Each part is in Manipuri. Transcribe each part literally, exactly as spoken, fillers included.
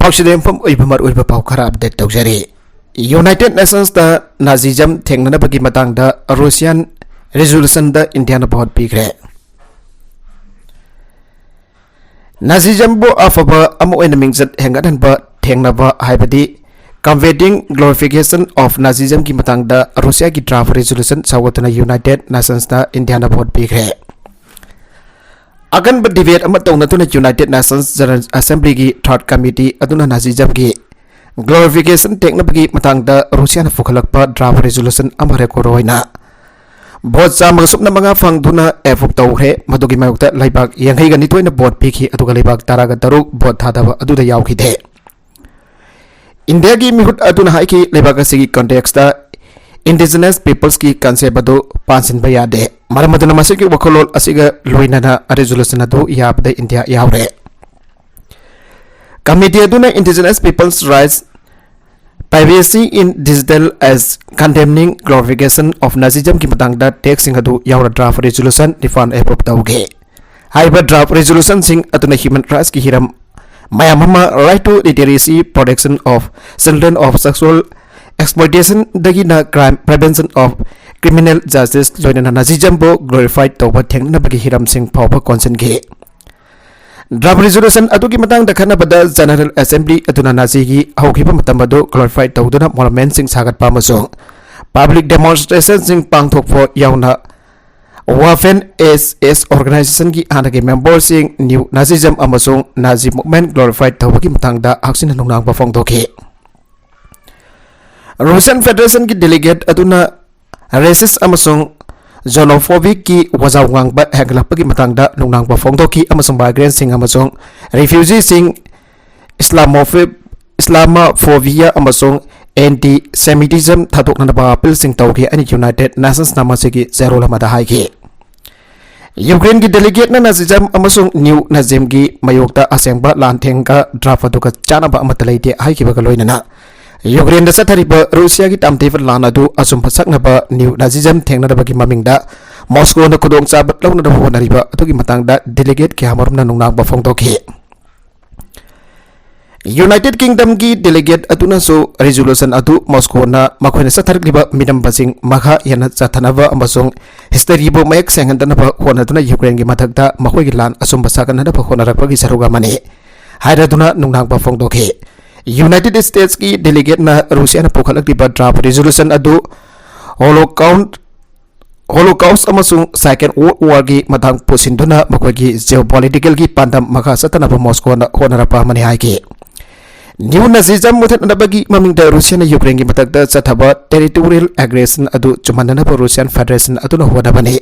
ꯄꯥꯎꯁꯤꯗ ꯌꯨꯝꯐꯝ ꯑꯣꯏꯕ ꯃꯔꯨꯑꯣꯏꯕ ꯄꯥꯎ ꯈꯔ ꯑꯞꯗꯦꯠ ꯇꯧꯖꯔꯤ꯫ United Nations ꯇ Nazism ꯊꯦꯡꯅꯅꯕꯒꯤ ꯃꯇꯥꯡꯗ Russian resolution ꯗ ꯏꯟꯗꯤꯌꯥꯅ ꯚꯣꯠ ꯄꯤꯈ꯭ꯔꯦ꯫ Nazism ꯕꯨ ꯑꯐꯕ ꯑꯃ ꯑꯣꯏꯅ ꯃꯤꯡꯆꯠ ꯍꯦꯟꯒꯠꯍꯟꯕ ꯊꯦꯡꯅꯕ, ꯍꯥꯏꯕꯗꯤ combating glorification of Nazism ꯒꯤ ꯃꯇꯥꯡꯗ ꯔꯨꯁꯤꯌꯥꯒꯤ draft resolution ꯁꯧꯒꯠꯇꯨꯅ United Nations ꯇ ꯏꯟꯗꯤꯌꯥꯅ ꯚꯣꯠ ꯄꯤꯈ꯭ꯔꯦ꯫ ꯑꯀꯟꯕ debate ꯑꯃ ꯇꯧꯅꯗꯨꯅ United Nations General Assembly ꯒꯤ Third Committee ꯑꯗꯨꯅ Nazism ꯒꯤ glorification ꯊꯦꯡꯅꯕꯒꯤ ꯃꯇꯥꯡꯗ ꯔꯨꯁꯤꯌꯥꯅ ꯄꯨꯈꯠꯂꯛꯄ draft resolution ꯑꯃ record ꯑꯣꯏꯅ ꯚꯣꯠ ꯆꯥꯝꯃꯒ ꯁꯨꯞꯅ ꯃꯉꯥ ꯐꯪꯗꯨꯅ approve ꯇꯧꯈ꯭ꯔꯦ꯫ ꯃꯗꯨꯒꯤ ꯃꯥꯌꯣꯛꯇ ꯂꯩꯕꯥꯛ ꯌꯥꯡꯈꯩꯒ ꯅꯤꯊꯣꯏꯅ ꯚꯣꯠ ꯄꯤꯈꯤ, ꯑꯗꯨꯒ ꯂꯩꯕꯥꯛ ꯇꯔꯥꯒ ꯇꯔꯨꯛ ꯚꯣꯠ ꯊꯥꯗꯕ ꯑꯗꯨꯗ ꯌꯥꯎꯈꯤꯗꯦ꯫ ꯏꯟꯗꯤꯌꯥꯒꯤ ꯃꯤꯍꯨꯠ ꯑꯗꯨꯅ ꯍꯥꯏꯈꯤ, ꯂꯩꯕꯥꯛ ꯑꯁꯤꯒꯤ context ꯇ Indigenous Peoples ꯀꯤ concept ꯑꯗꯨ ꯄꯥꯟꯁꯤꯟꯕ ꯌꯥꯗꯦ꯫ ꯃꯔꯝ ꯑꯗꯨꯅ ꯃꯁꯤꯒꯤ ꯋꯥꯈꯜꯂꯣꯟ ꯑꯁꯤꯒ ꯂꯣꯏꯅꯅ resolution ꯑꯗꯨ ꯌꯥꯕꯗ ꯏꯟꯗꯤꯌꯥ ꯌꯥꯎꯔꯦ꯫ Committee ꯑꯗꯨꯅ Indigenous Peoples Rights, Privacy in Digital as Condemning Glorification of Nazism ꯒꯤ ꯃꯇꯥꯡꯗ text ꯁꯤꯡ ꯑꯗꯨ ꯌꯥꯎꯅ draft resolution ꯅꯤꯄꯥꯟ approve ꯇꯧꯈꯤ꯫ ꯍꯥꯏꯔꯤꯕ draft resolution ꯁꯤꯡ ꯑꯗꯨꯅ human rights ꯀꯤ ꯍꯤꯔꯝ ꯃꯌꯥꯝ ꯑꯃ, right to literacy, protection of children of sexual exploitation ꯗꯒꯤꯅ crime prevention of criminal justice ꯂꯣꯏꯅꯅ Nazism ꯕꯨ glorify ꯇꯧꯕ ꯊꯦꯡꯅꯅꯕꯒꯤ ꯍꯤꯔꯝꯁꯤꯡ ꯐꯥꯎꯕ ꯀꯣꯟꯁꯤꯟꯈꯤ꯫ Draft resolution ꯑꯗꯨꯒꯤ ꯃꯇꯥꯡꯗ ꯈꯟꯅꯕꯗ General Assembly ꯑꯗꯨꯅ Nazi ꯒꯤ ꯍꯧꯈꯤꯕ ꯃꯇꯝ ꯑꯗꯨ glorify ꯇꯧꯗꯨꯅ monument ꯁꯤꯡ ꯁꯥꯒꯠꯄ ꯑꯃꯁꯨꯡ public demonstration ꯁꯤꯡ ꯄꯥꯡꯊꯣꯛꯄ ꯌꯥꯎꯅ Waffen S S organization ꯒꯤ ꯍꯥꯟꯅꯒꯤ member ꯁꯤꯡ Neo Nazism ꯑꯃꯁꯨꯡ Nazi movement glorify ꯇꯧꯕꯒꯤ ꯃꯇꯥꯡꯗ ꯍꯛꯆꯤꯟꯅ ꯅꯨꯡꯅꯥꯡꯕ ꯐꯣꯡꯗꯣꯛꯈꯤ꯫ Russian Federation ꯒꯤ delegate ꯑꯗꯨꯅ racist ꯑꯃꯁꯨꯡ xenophobic ꯀꯤ ꯋꯥꯖꯥꯎ ꯉꯥꯡꯕ ꯍꯦꯟꯒꯠꯂꯛꯄꯒꯤ ꯃꯇꯥꯡꯗ ꯅꯨꯡꯅꯥꯡꯕ ꯐꯣꯡꯗꯣꯛꯈꯤ ꯑꯃꯁꯨꯡ migrant ꯁꯤꯡ ꯑꯃꯁꯨꯡ refugee ꯁꯤꯡ Islamophob-, Islamophobia ꯑꯃꯁꯨꯡ anti-Semitism ꯊꯥꯗꯣꯛꯅꯅꯕ appeal ꯁꯤꯡ ꯇꯧꯈꯤ ꯍꯥꯏꯅ United Nations ꯅ ꯃꯁꯤꯒꯤ ꯆꯦꯔꯣꯜ ꯑꯃꯗ ꯍꯥꯏꯈꯤ꯫ Ukraine ꯒꯤ delegate ꯅ Nazism ꯑꯃꯁꯨꯡ Neo Nazism ꯒꯤ ꯃꯥꯌꯣꯛꯇ ꯑꯁꯦꯡꯕ ꯂꯥꯟꯊꯦꯡꯒ draft ꯑꯗꯨꯒ ꯆꯥꯅꯕ ꯑꯃꯠꯇ ꯂꯩꯇꯦ ꯍꯥꯏꯈꯤꯕꯒ ꯂꯣꯏꯅꯅ Ukraine ꯗ ꯆꯠꯊꯔꯤꯕ ꯔꯨꯁꯤꯌꯥꯒꯤ ꯇꯥꯝꯊꯤꯕ ꯂꯥꯟ ꯑꯗꯨ ꯑꯆꯨꯝꯕ ꯁꯛꯅꯕ Neo Nazism ꯊꯦꯡꯅꯅꯕꯒꯤ ꯃꯃꯤꯡꯗ Moscow ꯅ ꯈꯨꯗꯣꯡꯆꯥꯕ ꯂꯧꯅꯅꯕ ꯍꯣꯠꯅꯔꯤꯕ ꯑꯗꯨꯒꯤ ꯃꯇꯥꯡꯗ delegate ꯀꯌꯥꯃꯔꯨꯝꯅ ꯅꯨꯡꯅꯥꯡꯕ ꯐꯣꯡꯗꯣꯛꯈꯤ꯫ United Kingdomꯒꯤ delegate ꯑꯗꯨꯅꯁꯨ resolution ꯑꯗꯨ Moscowꯅ ꯃꯈꯣꯏꯅ ꯆꯠꯊꯔꯛꯂꯤꯕ ꯃꯤꯅꯝꯕꯁꯤꯡ ꯃꯈꯥ ꯍꯦꯟꯅ ꯆꯠꯊꯅꯕ ꯑꯃꯁꯨꯡ historyꯕꯨ ꯃꯌꯦꯛ ꯁꯦꯡꯍꯟꯗꯅꯕ ꯍꯣꯠꯅꯗꯨꯅ Ukraineꯒꯤ ꯃꯊꯛꯇ ꯃꯈꯣꯏꯒꯤ ꯂꯥꯟ ꯑꯆꯨꯝꯕ ꯁꯥꯒꯠꯅꯅꯕ ꯍꯣꯠꯅꯔꯛꯄꯒꯤ ꯁꯔꯨꯛ ꯑꯃꯅꯤ ꯍꯥꯏꯔꯗꯨꯅ ꯅꯨꯡꯅꯥꯡꯕ ꯐꯣꯡꯗꯣꯛꯈꯤ꯫ United Statesꯀꯤ delegateꯅ Russiaꯅ ꯄꯨꯈꯠꯂꯛꯂꯤꯕ draft resolution ꯑꯗꯨ Holocaust Holocaust ꯑꯃꯁꯨꯡ Second World Warꯒꯤ ꯃꯇꯥꯡ ꯄꯨꯁꯤꯟꯗꯨꯅ ꯃꯈꯣꯏꯒꯤ geopoliticalꯒꯤ ꯄꯥꯟꯗꯝ ꯃꯈꯥ ꯆꯠꯊꯅꯕ Moscowꯅ ꯍꯣꯠꯅꯔꯛꯄ ꯑꯃꯅꯤ ꯍꯥꯏꯈꯤ꯫ Neo-Nazism ꯃꯨꯊꯠꯅꯕꯒꯤ ꯃꯃꯤꯡꯗ Russiaꯅ Ukraineꯒꯤ ꯃꯊꯛꯇ ꯆꯠꯊꯕ territorial aggression ꯑꯗꯨ ꯆꯨꯝꯍꯟꯅꯅꯕ Russian Federation ꯑꯗꯨꯅ ꯍꯣꯠꯅꯕꯅꯤ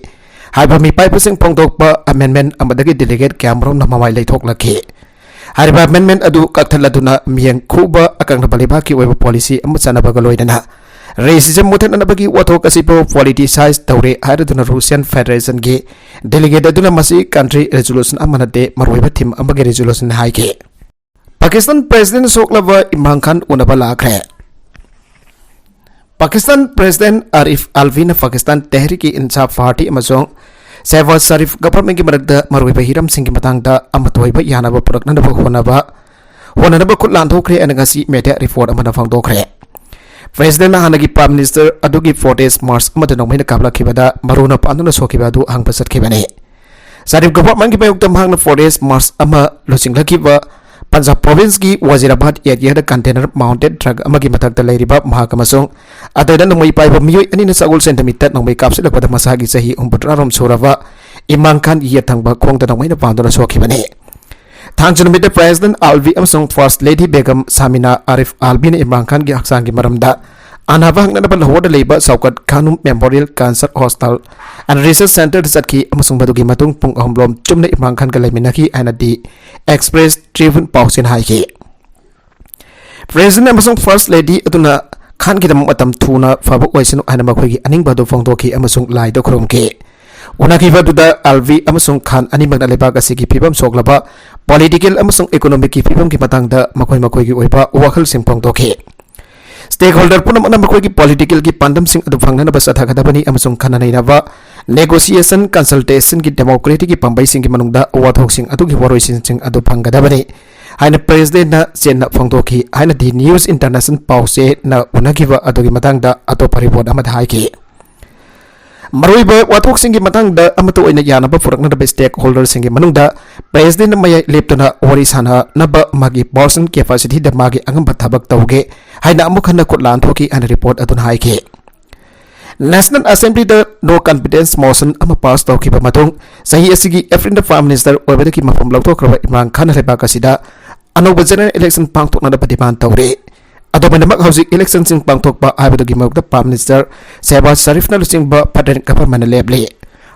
ꯍꯥꯏꯕ ꯃꯤꯄꯥꯏꯕꯁꯤꯡ ꯐꯣꯡꯗꯣꯛꯄ amendment ꯑꯃꯗꯒꯤ delegate ꯀꯌꯥꯃꯔꯨꯝꯅ ꯃꯃꯥꯏ ꯂꯩꯊꯣꯛꯂꯛꯈꯤ꯫ ꯍꯥꯏꯔꯤꯕ amendment ꯑꯗꯨ ꯀꯛꯊꯠꯂꯗꯨꯅ ꯃꯤꯌꯦꯡ ꯈꯨꯕ ꯑꯀꯛꯅꯕ ꯂꯩꯕꯥꯛꯀꯤ ꯑꯣꯏꯕ policy ꯑꯃ ꯆꯠꯅꯕꯒ ꯂꯣꯏꯅꯅ racism ꯃꯨꯊꯠꯅꯅꯕꯒꯤ ꯋꯥꯊꯣꯛ ꯑꯁꯤꯕꯨ politicize ꯇꯧꯔꯦ ꯍꯥꯏꯔꯗꯨꯅ Russian Federationꯒꯤ delegate ꯑꯗꯨꯅ ꯃꯁꯤ country resolution ꯑꯃ ꯅꯠꯇꯦ, ꯃꯔꯨꯑꯣꯏꯕ theme ꯑꯃꯒꯤ resolution ꯍꯥꯏꯈꯤ꯫ Pakistan President ꯁꯣꯛꯂꯕ Imran Khan ꯎꯅꯕ ꯂꯥꯛꯈ꯭ꯔꯦ꯫ Pakistan President Arif Alvina Pakistan Tehrik-e-Insaf Party ꯑꯃꯁꯨꯡ Shehbaz Sharif governmentꯀꯤ ꯃꯔꯛꯇ ꯃꯔꯨꯑꯣꯏꯕ ꯍꯤꯔꯝꯁꯤꯡꯒꯤ ꯃꯇꯥꯡꯗ ꯑꯃꯠꯇ ꯑꯣꯏꯕ ꯌꯥꯅꯕ ꯄꯨꯔꯛꯅꯅꯕ ꯍꯣꯠꯅꯕ ꯍꯣꯠꯅꯅꯕ ꯈꯨꯠ ꯂꯥꯟꯊꯣꯛꯈ꯭ꯔꯦ ꯍꯥꯏꯅ ꯉꯁꯤ media report ꯑꯃꯅ ꯐꯣꯡꯗꯣꯛꯈ꯭ꯔꯦ꯫ Presidentꯅ ꯍꯥꯟꯅꯒꯤ Prime Minister ꯑꯗꯨꯒꯤ protest march ꯑꯃꯗ ꯅꯣꯡꯃꯩꯅ ꯀꯥꯞꯂꯛꯈꯤꯕꯗ ꯃꯔꯨꯅ ꯄꯥꯟꯗꯨꯅ ꯁꯣꯛꯈꯤꯕ ꯑꯗꯨ ꯍꯪꯕ ꯆꯠꯈꯤꯕꯅꯤ꯫ Sharif governmentꯀꯤ ꯃꯥꯌꯣꯛꯇ ꯃꯍꯥꯛꯅ protest march ꯑꯃ ꯂꯨꯆꯤꯡꯂꯛꯈꯤꯕ Punjab provinceꯀꯤ Wazirabad areaꯗ container mounted truck ꯑꯃꯒꯤ ꯃꯊꯛꯇ ꯂꯩꯔꯤꯕ ꯃꯍꯥꯛ ꯑꯃꯁꯨꯡ ꯑꯇꯩꯗ ꯅꯣꯡꯃꯩ ꯄꯥꯏꯕ ꯃꯤꯑꯣꯏ ꯑꯅꯤꯅ ꯆꯒꯨꯜ ꯁꯦꯟꯗ ꯃꯤꯇꯠ ꯅꯣꯡꯃꯩ ꯀꯥꯞꯁꯤꯜꯂꯛꯄꯗ ꯃꯁꯥꯒꯤ ꯆꯍꯤ ꯍꯨꯝꯐꯨꯇꯔꯥꯔꯣꯝ ꯁꯨꯔꯕ Imran Khan ꯌꯦꯠ ꯊꯪꯕ ꯈꯣꯡꯗ ꯅꯣꯡꯃꯩꯅ ꯄꯥꯟꯗꯨꯅ ꯁꯣꯛꯈꯤꯕꯅꯤ꯫ ꯊꯥꯡꯖ ꯅꯨꯃꯤꯠꯇ President Alvi ꯑꯃꯁꯨꯡ First Lady Begum Samina Arif Alvina Imran Khanꯒꯤ ꯍꯛꯆꯥꯡꯒꯤ ꯃꯔꯝꯗ ꯑꯅꯥꯕ ꯍꯪꯅꯅꯕ ꯂꯥꯍꯣꯔꯗ ꯂꯩꯕ Shaukat Khanum Memorial Cancer Hospital and Research Centreꯗ ꯆꯠꯈꯤ ꯑꯃꯁꯨꯡ ꯃꯗꯨꯒꯤ ꯃꯇꯨꯡ ꯄꯨꯡ ꯑꯍꯨꯝ ꯔꯣꯝ ꯆꯨꯝꯅ ꯏꯝꯔꯥꯟ ꯈꯥꯟꯒ ꯂꯩꯃꯤꯟꯅꯈꯤ ꯍꯥꯏꯅ The Express Tribune ꯄꯥꯎꯆꯦꯅ ꯍꯥꯏꯈꯤ꯫ President ꯑꯃꯁꯨꯡ First Lady ꯑꯗꯨꯅ ꯈꯥꯟꯒꯤꯗꯃꯛ ꯃꯇꯝ ꯊꯨꯅ ꯐꯕ ꯑꯣꯏꯁꯅꯨ ꯍꯥꯏꯅ ꯃꯈꯣꯏꯒꯤ ꯑꯅꯤꯡꯕ ꯑꯗꯨ ꯐꯣꯡꯗꯣꯛꯈꯤ ꯑꯃꯁꯨꯡ ꯂꯥꯏꯗ ꯈꯨꯔꯨꯝꯈꯤ꯫ ꯎꯅꯈꯤꯕ ꯑꯗꯨꯗ ꯑꯜꯚꯤ ꯑꯃꯁꯨꯡ ꯈꯥꯟ ꯑꯅꯤꯃꯛꯅ ꯂꯩꯕꯥꯛ ꯑꯁꯤꯒꯤ ꯐꯤꯕꯝ ꯁꯣꯛꯂꯕ political ꯑꯃꯁꯨꯡ economicꯀꯤ ꯐꯤꯕꯝꯒꯤ ꯃꯇꯥꯡꯗ ꯃꯈꯣꯏ ꯃꯈꯣꯏꯒꯤ ꯑꯣꯏꯕ ꯋꯥꯈꯜꯁꯤꯡ ꯐꯣꯡꯗꯣꯛꯈꯤ꯫ Stakeholder ꯄꯨꯝꯅꯃꯛꯅ ꯃꯈꯣꯏꯒꯤ politicalꯒꯤ ꯄꯥꯟꯗꯝꯁꯤꯡ ꯑꯗꯨ ꯐꯪꯅꯅꯕ ꯆꯠꯊꯒꯗꯕꯅꯤ ꯑꯃꯁꯨꯡ ꯈꯟꯅ ꯅꯩꯅꯕ, negotiation, consultationꯒꯤ democraticꯒꯤ ꯄꯥꯝꯕꯩꯁꯤꯡꯒꯤ ꯃꯅꯨꯡꯗ ꯋꯥꯊꯣꯛꯁꯤꯡ ꯑꯗꯨꯒꯤ ꯋꯥꯔꯣꯏꯁꯤꯟꯁꯤꯡ ꯑꯗꯨ ꯐꯪꯒꯗꯕꯅꯤ꯫ ꯍꯥꯏꯅ ꯄ꯭ꯔꯦꯁꯤꯗꯦꯟꯠꯅ ꯆꯦꯟꯅ ꯐꯣꯡꯗꯣꯛꯈꯤ ꯍꯥꯏꯅꯗꯤ ꯅ꯭ꯌꯨꯁ ꯏꯟꯇꯔꯅꯦꯁꯅꯦꯜ ꯄꯥꯎꯆꯦꯅ ꯎꯅꯈꯤꯕ ꯑꯗꯨꯒꯤ ꯃꯇꯥꯡꯗ ꯑꯇꯣꯞꯄ ꯔꯤꯄꯣꯔꯠ ꯑꯃꯗ ꯍꯥꯏꯈꯤ꯫ ꯃꯔꯨꯑꯣꯏꯕ ꯋꯥꯊꯣꯛꯁꯤꯡꯒꯤ ꯃꯇꯥꯡꯗ ꯑꯃꯠꯇ ꯑꯣꯏꯅ ꯌꯥꯅꯕ ꯄꯨꯔꯛꯅꯅꯕ ꯁ꯭ꯇꯦꯛ ꯍꯣꯜꯗꯔꯁꯤꯡꯒꯤ ꯃꯅꯨꯡꯗ ꯄ꯭ꯔꯦꯁꯤꯗꯦꯟꯠ ꯃꯌꯥꯏ ꯂꯦꯞꯇꯨꯅ ꯋꯥꯔꯤ ꯁꯥꯟꯅꯅꯕ ꯃꯥꯒꯤ ꯄꯥꯔꯁꯣꯅꯦꯜ ꯀꯦꯄꯥꯁꯤꯇꯤꯗ ꯃꯥꯒꯤ ꯑꯉꯝꯕ ꯊꯕꯛ ꯇꯧꯒꯦ ꯍꯥꯏꯅ ꯑꯃꯨꯛ ꯍꯟꯅ ꯈꯨꯠ ꯂꯥꯟꯊꯣꯛꯈꯤ ꯍꯥꯏꯅ ꯔꯤꯄꯣꯔꯠ ꯑꯗꯨꯅ ꯍꯥꯏꯈꯤ꯫ ꯅꯦꯁꯅꯦꯜ ꯑꯦꯁꯦꯝꯕ꯭ꯂꯤꯗ ꯅꯣ ꯀꯟꯐꯤꯗꯦꯟꯁ ꯃꯣꯁꯟ ꯑꯃ ꯄꯥꯁ ꯇꯧꯈꯤꯕ ꯃꯇꯨꯡ, ꯆꯍꯤ ꯑꯁꯤꯒꯤ ꯑꯦꯄ꯭ꯔꯤꯜꯗ ꯄ꯭ꯔꯥꯏꯝ ꯃꯤꯅꯤꯁꯇꯔ ꯑꯣꯏꯕꯗꯒꯤ ꯃꯐꯝ ꯂꯧꯊꯣꯛꯈ꯭ꯔꯕ ꯏꯝꯔꯥꯟ ꯈꯥꯟꯅ ꯂꯩꯕꯥꯛ ꯑꯁꯤꯗ ꯑꯅꯧꯕ ꯖꯦꯅꯔꯦꯜ ꯏꯂꯦꯛꯁꯟ ꯄꯥꯡꯊꯣꯛꯅꯅꯕ ꯗꯤꯃꯥꯟ ꯇꯧꯔꯤ꯫ ꯑꯗꯨꯃꯥꯏꯅꯃꯛ ꯍꯧꯖꯤꯛ ꯏꯂꯦꯛꯁꯟꯁꯤꯡ ꯄꯥꯡꯊꯣꯛꯄ ꯍꯥꯏꯕꯗꯨꯒꯤ ꯃꯍꯨꯠꯇ ꯄ꯭ꯔꯥꯏꯝ ꯃꯤꯅꯤꯁꯇꯔ ꯁꯦꯍꯕꯥꯖ ꯁꯔꯤꯐꯅ ꯂꯨꯆꯤꯡꯕ ꯐꯦꯗꯔꯦꯜ ꯒꯚꯔꯟꯃꯦꯟꯠꯅ ꯂꯦꯞꯂꯤ꯫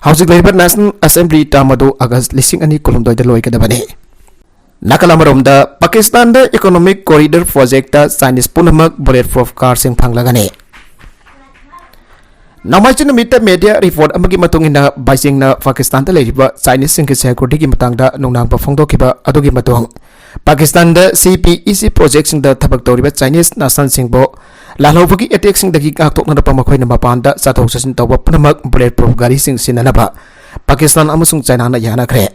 ꯍꯧꯖꯤꯛ ꯂꯩꯔꯤꯕ ꯅꯦꯁꯅꯦꯜ ꯑꯦꯁꯦꯝꯕ꯭ꯂꯤ ꯇꯔꯝ ꯑꯗꯨ ꯑꯥꯒꯁ ꯂꯤꯁꯤꯡ ꯑꯅꯤ ꯀꯨꯟꯍꯨꯝꯗꯣꯏꯗ ꯂꯣꯏꯒꯗꯕꯅꯤ꯫ ꯅꯥꯀꯜ ꯑꯃꯔꯣꯝꯗ, ꯄꯥꯀꯤꯁꯇꯥꯟꯗ ꯏꯀꯣꯅꯣꯃꯤꯛ ꯀꯣꯔꯤꯗꯣꯔ ꯄ꯭ꯔꯣꯖꯦꯛꯇ ꯆꯥꯏꯅꯤꯁ ꯄꯨꯝꯅꯃꯛ ꯕꯨꯂꯦꯠ ꯄ꯭ꯔꯨꯐ ꯀꯥꯔꯁꯤꯡ ꯐꯪꯂꯒꯅꯤ꯫ ꯅꯣꯡꯃꯥꯏꯖꯤꯡ ꯅꯨꯃꯤꯠꯇ ꯃꯦꯗꯤꯌꯥ ꯔꯤꯄꯣꯔꯠ ꯑꯃꯒꯤ ꯃꯇꯨꯡ ꯏꯟꯅ, ꯕꯩꯖꯤꯡꯅ ꯄꯥꯀꯤꯁꯇꯥꯟꯗ ꯂꯩꯔꯤꯕ ꯆꯥꯏꯅꯤꯁꯁꯤꯡꯒꯤ ꯁꯦꯀ꯭ꯌꯨꯔꯤꯇꯤꯒꯤ ꯃꯇꯥꯡꯗ ꯅꯨꯡꯅꯥꯡꯕ ꯐꯣꯡꯗꯣꯛꯈꯤꯕ ꯑꯗꯨꯒꯤ ꯃꯇꯨꯡ, ꯄꯥꯀꯤꯁꯇꯥꯟꯗ ꯁꯤ ꯄꯤ ꯏ ꯁꯤ ꯄ꯭ꯔꯣꯖꯦꯛꯁꯤꯡꯗ ꯊꯕꯛ ꯇꯧꯔꯤꯕ ꯆꯥꯏꯅꯤꯁ ꯅꯦꯁꯅꯦꯜꯁꯤꯡꯕꯨ ꯂꯥꯜꯍꯧꯕꯒꯤ ꯑꯦꯇꯦꯛꯁꯤꯡꯗꯒꯤ ꯉꯥꯛꯊꯣꯛꯅꯅꯕ ꯃꯈꯣꯏꯅ ꯃꯄꯥꯟꯗ ꯆꯠꯊꯣꯛ ꯆꯠꯁꯤꯟ ꯇꯧꯕ ꯄꯨꯝꯅꯃꯛ ꯕꯨꯂꯦꯠ ꯄ꯭ꯔꯨꯐ ꯒꯥꯔꯤꯁꯤꯡ ꯁꯤꯖꯤꯟꯅꯅꯕ ꯄꯥꯀꯤꯁꯇꯥꯟ ꯑꯃꯁꯨꯡ ꯆꯥꯏꯅꯥꯅ ꯌꯥꯅꯈ꯭ꯔꯦ꯫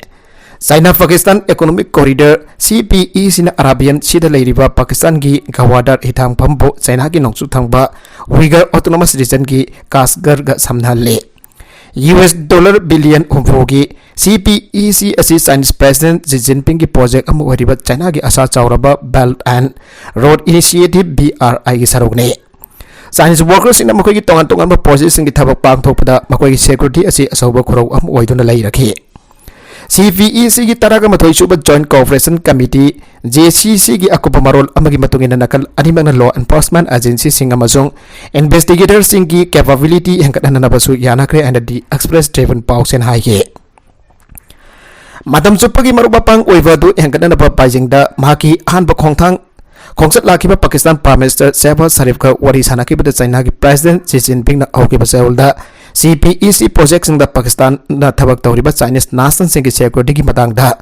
ꯆꯥꯏꯅꯥ ꯄꯥꯀꯤꯁꯇꯥꯟ ꯏꯀꯣꯅꯣꯃꯤꯛ ꯀꯣꯔꯤꯗꯣꯔ, ꯁꯤ ꯄꯤ ꯏ ꯁꯤꯅ ꯑꯔꯥꯕꯤꯌꯥꯟ ꯁꯤꯗ ꯂꯩꯔꯤꯕ ꯄꯥꯀꯤꯁꯇꯥꯟꯒꯤ ꯒꯋꯥꯗꯔ ꯍꯤꯊꯥꯡꯐꯝꯕꯨ ꯆꯥꯏꯅꯥꯒꯤ ꯅꯣꯡꯆꯨꯞ ꯊꯪꯕ ꯋꯤꯒꯔ ꯑꯣꯇꯣꯅꯣꯃꯁ ꯔꯤꯖꯟꯒꯤ ꯀꯥꯁꯒꯔꯒ ꯁꯝꯅꯍꯜꯂꯤ꯫ ꯌꯨ ꯑꯦꯁ ꯗꯣꯂꯔ ꯕꯤꯂꯤꯌꯟ ꯍꯨꯝꯐꯨꯒꯤ ꯁꯤ ꯄꯤ ꯏ ꯁꯤ ꯑꯁꯤ ꯆꯥꯏꯅꯤꯁ ꯄ꯭ꯔꯦꯁꯤꯗꯦꯟꯠ ꯖꯤ ꯖꯤꯟꯄꯤꯡꯒꯤ ꯄ꯭ꯔꯣꯖꯦꯛ ꯑꯃ ꯑꯣꯏꯔꯤꯕ ꯆꯥꯏꯅꯥꯒꯤ ꯑꯁꯥ ꯆꯥꯎꯔꯕ belt and road initiative, B R ꯑꯥꯏꯒꯤ ꯁꯔꯨꯛꯅꯤ꯫ ꯆꯥꯏꯅꯤꯁ ꯋꯥꯔꯀꯔꯁꯤꯡꯅ ꯃꯈꯣꯏꯒꯤ ꯇꯣꯉꯥꯟ ꯇꯣꯉꯥꯟꯕ ꯄ꯭ꯔꯣꯖꯦꯛꯁꯤꯡꯒꯤ ꯊꯕꯛ ꯄꯥꯡꯊꯣꯛꯄꯗ ꯃꯈꯣꯏꯒꯤ ꯁꯦꯀ꯭ꯌꯨꯔꯤꯇꯤ ꯑꯁꯤ ꯑꯆꯧꯕ ꯈꯨꯔꯧ ꯑꯃ ꯑꯣꯏꯗꯨꯅ ꯂꯩꯔꯛꯈꯤ꯫ ꯁꯤ ꯄꯤ ꯏ ꯁꯤꯒꯤ ꯇꯔꯥꯒ ꯃꯥꯊꯣꯏ ꯁꯨꯕ ꯖꯣꯏꯟꯠ ꯀꯣꯑꯣꯄꯔꯦꯁꯟ ꯀꯃꯤꯇꯤ, ꯖꯦ ꯁꯤ ꯁꯤꯒꯤ ꯑꯀꯨꯞꯄ ꯃꯔꯣꯜ ꯑꯃꯒꯤ ꯃꯇꯨꯡ ꯏꯟꯅ, ꯅꯥꯀꯜ ꯑꯅꯤꯃꯛꯅ ꯂꯣ ꯑꯦꯟꯐꯣꯔꯁꯃꯦꯟꯠ ꯑꯦꯖꯦꯟꯁꯤꯁꯤꯡ ꯑꯃꯁꯨꯡ ꯏꯟꯚꯦꯁꯇꯤꯒꯦꯇꯔꯁꯤꯡꯒꯤ ꯀꯦꯄꯥꯕꯤꯂꯤꯇꯤ ꯍꯦꯟꯒꯠꯍꯟꯅꯕꯁꯨ ꯌꯥꯅꯈ꯭ꯔꯦ ꯍꯥꯏꯅ ꯗꯤ ꯑꯦꯛꯁꯄ꯭ꯔꯦꯁ ꯇ꯭ꯔꯤꯕ꯭ꯌꯨꯟ ꯄꯥꯎꯆꯦꯅ ꯍꯥꯏꯈꯤ꯫ ꯃꯇꯝ ꯆꯨꯞꯄꯒꯤ ꯃꯔꯨꯞ ꯃꯄꯥꯡ ꯑꯣꯏꯕ ꯑꯗꯨ ꯍꯦꯟꯒꯠꯅꯅꯕ ꯕꯩꯖꯤꯡꯗ ꯃꯍꯥꯛꯀꯤ ꯑꯍꯥꯟꯕ ꯈꯣꯡꯊꯥꯡ ꯈꯣꯡꯆꯠ ꯂꯥꯛꯈꯤꯕ ꯄꯥꯀꯤꯁꯇꯥꯟ ꯄ꯭ꯔꯥꯏꯝ ꯃꯤꯅꯤꯁꯇꯔ ꯁꯦꯍꯕꯥꯖ ꯁꯔꯤꯐꯀ ꯋꯥꯔꯤ ꯁꯥꯟꯅꯈꯤꯕꯗ ꯆꯥꯏꯅꯥꯒꯤ ꯄ꯭ꯔꯦꯁꯤꯗꯦꯟꯠ ꯖꯤ ꯖꯤꯟꯄꯤꯡꯅ ꯍꯧꯈꯤꯕ ꯆꯌꯣꯜꯗ ꯁꯤ ꯄꯤ ꯏ ꯁꯤ ꯄ꯭ꯔꯣꯖꯦꯛꯁꯤꯡꯗ ꯄꯥꯀꯤꯁꯇꯥꯟꯅ ꯊꯕꯛ ꯇꯧꯔꯤꯕ ꯆꯥꯏꯅꯤꯁ ꯅꯦꯁꯅꯦꯜꯁꯤꯡꯒꯤ ꯁꯦꯀ꯭ꯌꯨꯔꯤꯇꯤꯒꯤ ꯃꯇꯥꯡꯗ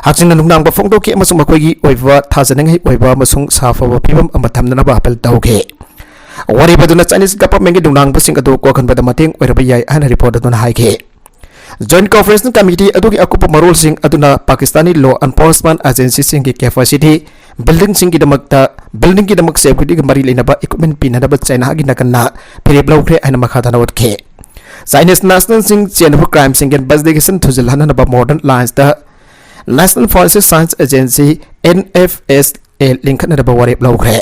ꯍꯛꯆꯤꯟꯅ ꯅꯨꯡꯅꯥꯡꯕ ꯐꯣꯡꯗꯣꯛꯈꯤ ꯑꯃꯁꯨꯡ ꯃꯈꯣꯏꯒꯤ ꯑꯣꯏꯕ ꯊꯥꯖꯅꯤꯡꯉꯥꯏ ꯑꯣꯏꯕ ꯑꯃꯁꯨꯡ ꯁꯥꯐꯕ ꯐꯤꯕꯝ ꯑꯃ ꯊꯝꯅꯅꯕ ꯑꯥꯄꯤꯜ ꯇꯧꯈꯤ꯫ ꯋꯥꯔꯦꯞ ꯑꯗꯨꯅ ꯆꯥꯏꯅꯤꯁ ꯒꯚꯔꯟꯃꯦꯟꯠꯀꯤ ꯅꯨꯡꯅꯥꯡꯕꯁꯤꯡ ꯑꯗꯨ ꯀꯣꯛꯍꯟꯕꯗ ꯃꯇꯦꯡ ꯑꯣꯏꯔꯕ ꯌꯥꯏ ꯍꯥꯏꯅ ꯔꯤꯄꯣꯔꯠ ꯑꯗꯨꯅ ꯍꯥꯏꯈꯤ꯫ Joint Cooperation Committee ꯑꯗꯨꯒꯤ ꯑꯀꯨꯞꯄ ꯃꯔꯣꯜꯁꯤꯡ ꯑꯗꯨꯅ ꯄꯥꯀꯤꯁꯇꯥꯅꯤ law enforcement agencyꯁꯤꯡꯒꯤ capacity, buildingꯁꯤꯡꯒꯤꯗꯃꯛꯇ, buildingꯒꯤꯗꯃꯛ securityꯒ ꯃꯔꯤ ꯂꯩꯅꯕ equipment ꯄꯤꯅꯅꯕ ꯆꯥꯏꯅꯥꯒꯤ ꯅꯥꯀꯟꯅ ꯐꯤꯔꯦꯞ ꯂꯧꯈ꯭ꯔꯦ ꯍꯥꯏꯅ ꯃꯈꯥ ꯇꯥꯅ ꯎꯠꯈꯤ꯫ Chinese nationalꯁꯤꯡ ꯆꯦꯟꯅꯕ crimeꯁꯤꯡꯒꯤ investigationꯗ ꯊꯨꯖꯤꯜꯍꯟꯅꯅꯕ modern linesꯇ National Forensic Science Agency, NFSA ꯂꯤꯡꯈꯠꯅꯅꯕ ꯋꯥꯔꯦꯞ ꯂꯧꯈ꯭ꯔꯦ꯫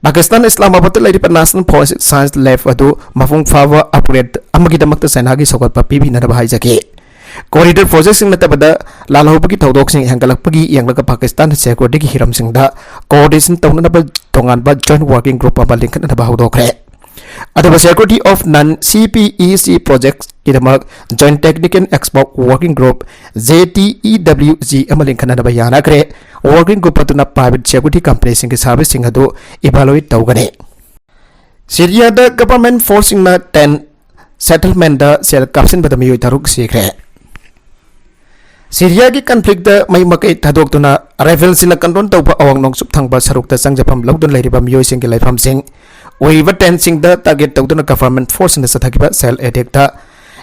ꯄꯥꯀꯤꯁꯇꯥꯟ ꯏꯁꯂꯥꯃꯥꯕꯥꯗꯇ ꯂꯩꯔꯤꯕ National Forensic Science Lab ꯑꯗꯨ ꯃꯄꯨꯡ ꯐꯥꯕ upgrade ꯑꯃꯒꯤꯗꯃꯛꯇ ꯆꯥꯏꯅꯥꯒꯤ ꯁꯧꯒꯠꯄ ꯄꯤꯕꯤꯅꯅꯕ ꯍꯥꯏꯖꯈꯤ꯫ Corridor projectꯁꯤꯡ ꯅꯠꯇꯕꯗ ꯂꯥꯜꯍꯧꯕꯒꯤ ꯊꯧꯗꯣꯛꯁꯤꯡ ꯍꯦꯟꯒꯠꯂꯛꯄꯒꯤ ꯌꯦꯡꯂꯒ ꯄꯥꯀꯤꯁꯇꯥꯟ securityꯒꯤ ꯍꯤꯔꯝꯁꯤꯡꯗ coordination ꯇꯧꯅꯅꯕ ꯇꯣꯉꯥꯟꯕ joint working group ꯑꯃ ꯂꯤꯡꯈꯠꯅꯅꯕ ꯍꯧꯗꯣꯛꯈ꯭ꯔꯦ꯫ ꯑꯗꯨꯒ Security of Non-CPEC Projectsꯀꯤꯗꯃꯛ Joint Technical Expert Working Group, JTEWG ꯑꯃ ꯂꯤꯡꯈꯠꯅꯅꯕ ꯌꯥꯅꯈ꯭ꯔꯦ꯫ Working group ꯑꯗꯨꯅ private security companyꯁꯤꯡꯒꯤ serviceꯁꯤꯡ ꯑꯗꯨ evaluate ꯇꯧꯒꯅꯤ꯫ ꯁꯤꯔꯤꯌꯥꯗ government forceꯁꯤꯡꯅ tent settlementꯗ shell ꯀꯥꯞꯁꯤꯟꯕꯗ ꯃꯤꯑꯣꯏ ꯇꯔꯨꯛ ꯁꯤꯈ꯭ꯔꯦ꯫ ꯁꯤꯔꯤꯌꯥꯒꯤ conflictꯇ ꯃꯩ ꯃꯀꯩ ꯊꯥꯗꯣꯛꯇꯨꯅ rebelꯁꯤꯡꯅ control ꯇꯧꯕ ꯑꯋꯥꯡ ꯅꯣꯡꯆꯨꯞ ꯊꯪꯕ ꯁꯔꯨꯛꯇ ꯆꯪꯖꯐꯝ ꯂꯧꯗꯨꯅ ꯂꯩꯔꯤꯕ ꯃꯤꯑꯣꯏꯁꯤꯡꯒꯤ ꯂꯩꯐꯝꯁꯤꯡ ꯑꯣꯏꯔꯤꯕ tentꯁꯤꯡꯗ target ꯇꯧꯗꯨꯅ government forceꯁꯤꯡꯅ ꯆꯠꯊꯈꯤꯕ shell attackꯇ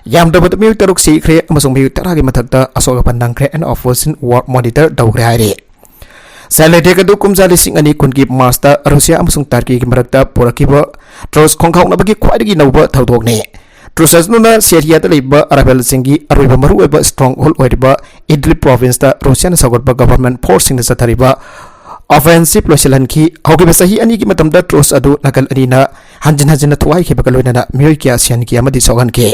ꯌꯥꯝꯗ꯭ꯔꯕꯗ ꯃꯤꯑꯣꯏ ꯇꯔꯨꯛ ꯁꯤꯈ꯭ꯔꯦ ꯑꯃꯁꯨꯡ ꯃꯤꯑꯣꯏ ꯇꯔꯥꯒꯤ ꯃꯊꯛꯇ ꯑꯁꯣꯛ ꯑꯄꯟ ꯅꯪꯈ꯭ꯔꯦ ꯍꯥꯏꯅ opposition war monitor ꯇꯧꯈ꯭ꯔꯦ ꯍꯥꯏꯔꯤ꯫ Shell attack ꯑꯗꯨ ꯀꯨꯝꯖꯥ ꯂꯤꯁꯤꯡ ꯑꯅꯤ ꯀꯨꯟꯒꯤ Marchꯇ ꯔꯨꯁꯤꯌꯥ ꯑꯃꯁꯨꯡ ꯇꯔꯀꯤꯒꯤ ꯃꯔꯛꯇ ꯄꯨꯔꯛꯈꯤꯕ truce ꯈꯣꯡꯈꯥꯎꯅꯕꯒꯤ ꯈ꯭ꯋꯥꯏꯗꯒꯤ ꯅꯧꯕ ꯊꯧꯗꯣꯛꯅꯤ꯫ Truce ꯑꯗꯨꯅ ꯁꯤꯔꯤꯌꯥꯗ ꯂꯩꯕ rebelꯁꯤꯡꯒꯤ ꯑꯔꯣꯏꯕ ꯃꯔꯨꯑꯣꯏꯕ stronghold ꯑꯣꯏꯔꯤꯕ Idlib provinceꯇ ꯔꯨꯁꯤꯌꯥꯅ ꯁꯧꯒꯠꯄ government forceꯁꯤꯡꯅ ꯆꯠꯊꯔꯤꯕ offensive ꯂꯣꯏꯁꯤꯜꯍꯟꯈꯤ꯫ ꯍꯧꯈꯤꯕ ꯆꯍꯤ ꯑꯅꯤꯒꯤ ꯃꯇꯝꯗ truce ꯑꯗꯨ ꯅꯥꯀꯜ ꯑꯅꯤꯅ ꯍꯟꯖꯤꯟ ꯍꯟꯖꯤꯟꯅ ꯊꯨꯒꯥꯏꯈꯤꯕꯒ ꯂꯣꯏꯅꯅ ꯃꯤꯑꯣꯏ ꯀꯌꯥ ꯁꯤꯍꯟꯈꯤ ꯑꯃꯗꯤ ꯁꯣꯛꯍꯟꯈꯤ꯫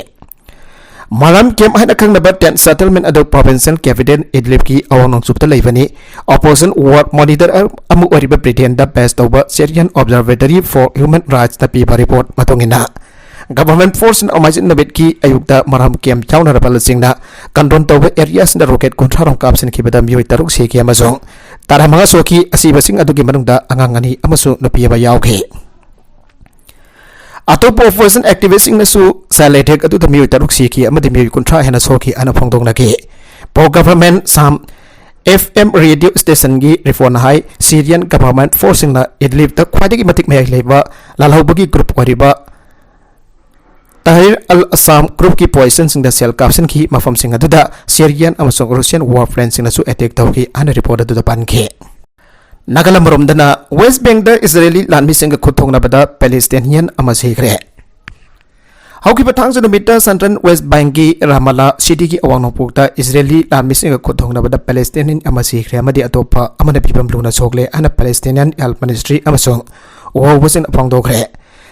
Malam camp ꯍꯥꯏꯅ ꯈꯪꯅꯕ tent settlement ꯑꯗꯨ provincial capital Idlibꯀꯤ ꯑꯋꯥꯡ ꯅꯣꯡꯆꯨꯞꯇ ꯂꯩꯕꯅꯤ꯫ Opposition war monitor ꯑꯃ ꯑꯣꯏꯔꯤꯕ Britainꯗ base ꯇꯧꯕ Syrian Observatory for Human Rightsꯅ ꯄꯤꯕ report ꯃꯇꯨꯡ ꯏꯟꯅ, government forceꯅ ꯅꯣꯡꯃꯥꯏꯖꯤꯡ ꯅꯨꯃꯤꯠꯀꯤ ꯑꯌꯨꯛꯇ Malam camp ꯌꯥꯎꯅ rebelꯁꯤꯡꯅ control ꯇꯧꯕ areaꯁꯤꯡꯗ rocket ꯀꯨꯟꯊ꯭ꯔꯥ ꯔꯣꯝ ꯀꯥꯞꯁꯤꯟꯈꯤꯕꯗ ꯃꯤꯑꯣꯏ ꯇꯔꯨꯛ ꯁꯤꯈꯤ ꯑꯃꯁꯨꯡ ꯇꯔꯥꯃꯉꯥ ꯁꯣꯛꯈꯤ꯫ ꯑꯁꯤꯕꯁꯤꯡ ꯑꯗꯨꯒꯤ ꯃꯅꯨꯡꯗ ꯑꯉꯥꯡ ꯑꯅꯤ ꯑꯃꯁꯨꯡ ꯅꯨꯄꯤ ꯑꯃ ꯌꯥꯎꯈꯤ꯫ ꯑꯇꯣꯞꯄ opposition activistꯁꯤꯡꯅꯁꯨ shell attack ꯑꯗꯨꯗ ꯃꯤꯑꯣꯏ ꯇꯔꯨꯛ ꯁꯤꯈꯤ ꯑꯃꯗꯤ ꯃꯤꯑꯣꯏ ꯀꯨꯟꯊ꯭ꯔꯥ ꯍꯦꯟꯅ ꯁꯣꯛꯈꯤ ꯍꯥꯏꯅ ꯐꯣꯡꯗꯣꯛꯅꯈꯤ꯫ Pro government Sham FM radio stationꯒꯤ reportꯅ ꯍꯥꯏ, Syrian government forceꯁꯤꯡꯅ Idlibꯇ ꯈ꯭ꯋꯥꯏꯗꯒꯤ ꯃꯇꯤꯛ ꯃꯌꯥꯏ ꯂꯩꯕ ꯂꯥꯜꯍꯧꯕꯒꯤ group ꯑꯣꯏꯔꯤꯕ ꯇꯍꯔꯤꯔ ꯑꯜ ꯑꯁꯥꯝ ꯒ꯭ꯔꯨꯞꯀꯤ ꯄꯣꯖꯤꯁꯟꯁꯤꯡꯗ ꯁꯦꯜ ꯀꯥꯞꯁꯤꯟꯈꯤ, ꯃꯐꯝꯁꯤꯡ ꯑꯗꯨꯗ ꯁꯤꯔꯤꯌꯟ ꯑꯃꯁꯨꯡ ꯔꯨꯁꯤꯌꯟ ꯋꯥꯔ ꯄ꯭ꯂꯦꯟꯁꯤꯡꯅꯁꯨ ꯑꯦꯇꯦꯛ ꯇꯧꯈꯤ ꯍꯥꯏꯅ ꯔꯤꯄꯣꯔꯠ ꯑꯗꯨꯗ ꯄꯟꯈꯤ꯫ ꯅꯥꯒꯥꯂꯦꯟ ꯃꯔꯣꯝꯗꯅ ꯋꯦꯁ ꯕꯦꯡꯗ ꯏꯖꯔꯦꯂꯤ ꯂꯥꯟꯃꯤꯁꯤꯡꯒ ꯈꯨꯠ ꯊꯣꯛꯅꯕꯗ ꯄꯦꯂꯦꯁꯇꯤꯅꯤꯌꯟ ꯑꯃ ꯁꯤꯈ꯭ꯔꯦ꯫ ꯍꯧꯈꯤꯕ ꯊꯥꯡꯖ ꯅꯨꯃꯤꯠꯇ ꯁꯦꯟꯇ꯭ꯔꯦꯜ ꯋꯦꯁ ꯕꯦꯡꯒꯤ ꯔꯥꯃꯥꯂꯥ ꯁꯤꯇꯤꯒꯤ ꯑꯋꯥꯡ ꯅꯣꯡꯄꯣꯛꯇ ꯏꯖꯔꯦꯂꯤ ꯂꯥꯟꯃꯤꯁꯤꯡꯒ ꯈꯨꯠ ꯊꯣꯛꯅꯕꯗ ꯄꯦꯂꯦꯁꯇꯤꯅꯤꯌꯟ ꯑꯃ ꯁꯤꯈ꯭ꯔꯦ ꯑꯃꯗꯤ ꯑꯇꯣꯞꯄ ꯑꯃꯅ ꯐꯤꯕꯝ ꯂꯨꯅ ꯁꯣꯛꯂꯦ ꯍꯥꯏꯅ ꯄꯦꯂꯦꯁꯇꯤꯅꯤꯌꯟ ꯍꯦꯜꯊ ꯃꯤꯅꯤꯁꯇ꯭ꯔꯤ ꯑꯃꯁꯨꯡ ꯋꯥꯔ ꯋꯤꯡꯅ ꯐꯣꯡꯗꯣꯛꯈ꯭ꯔꯦ꯫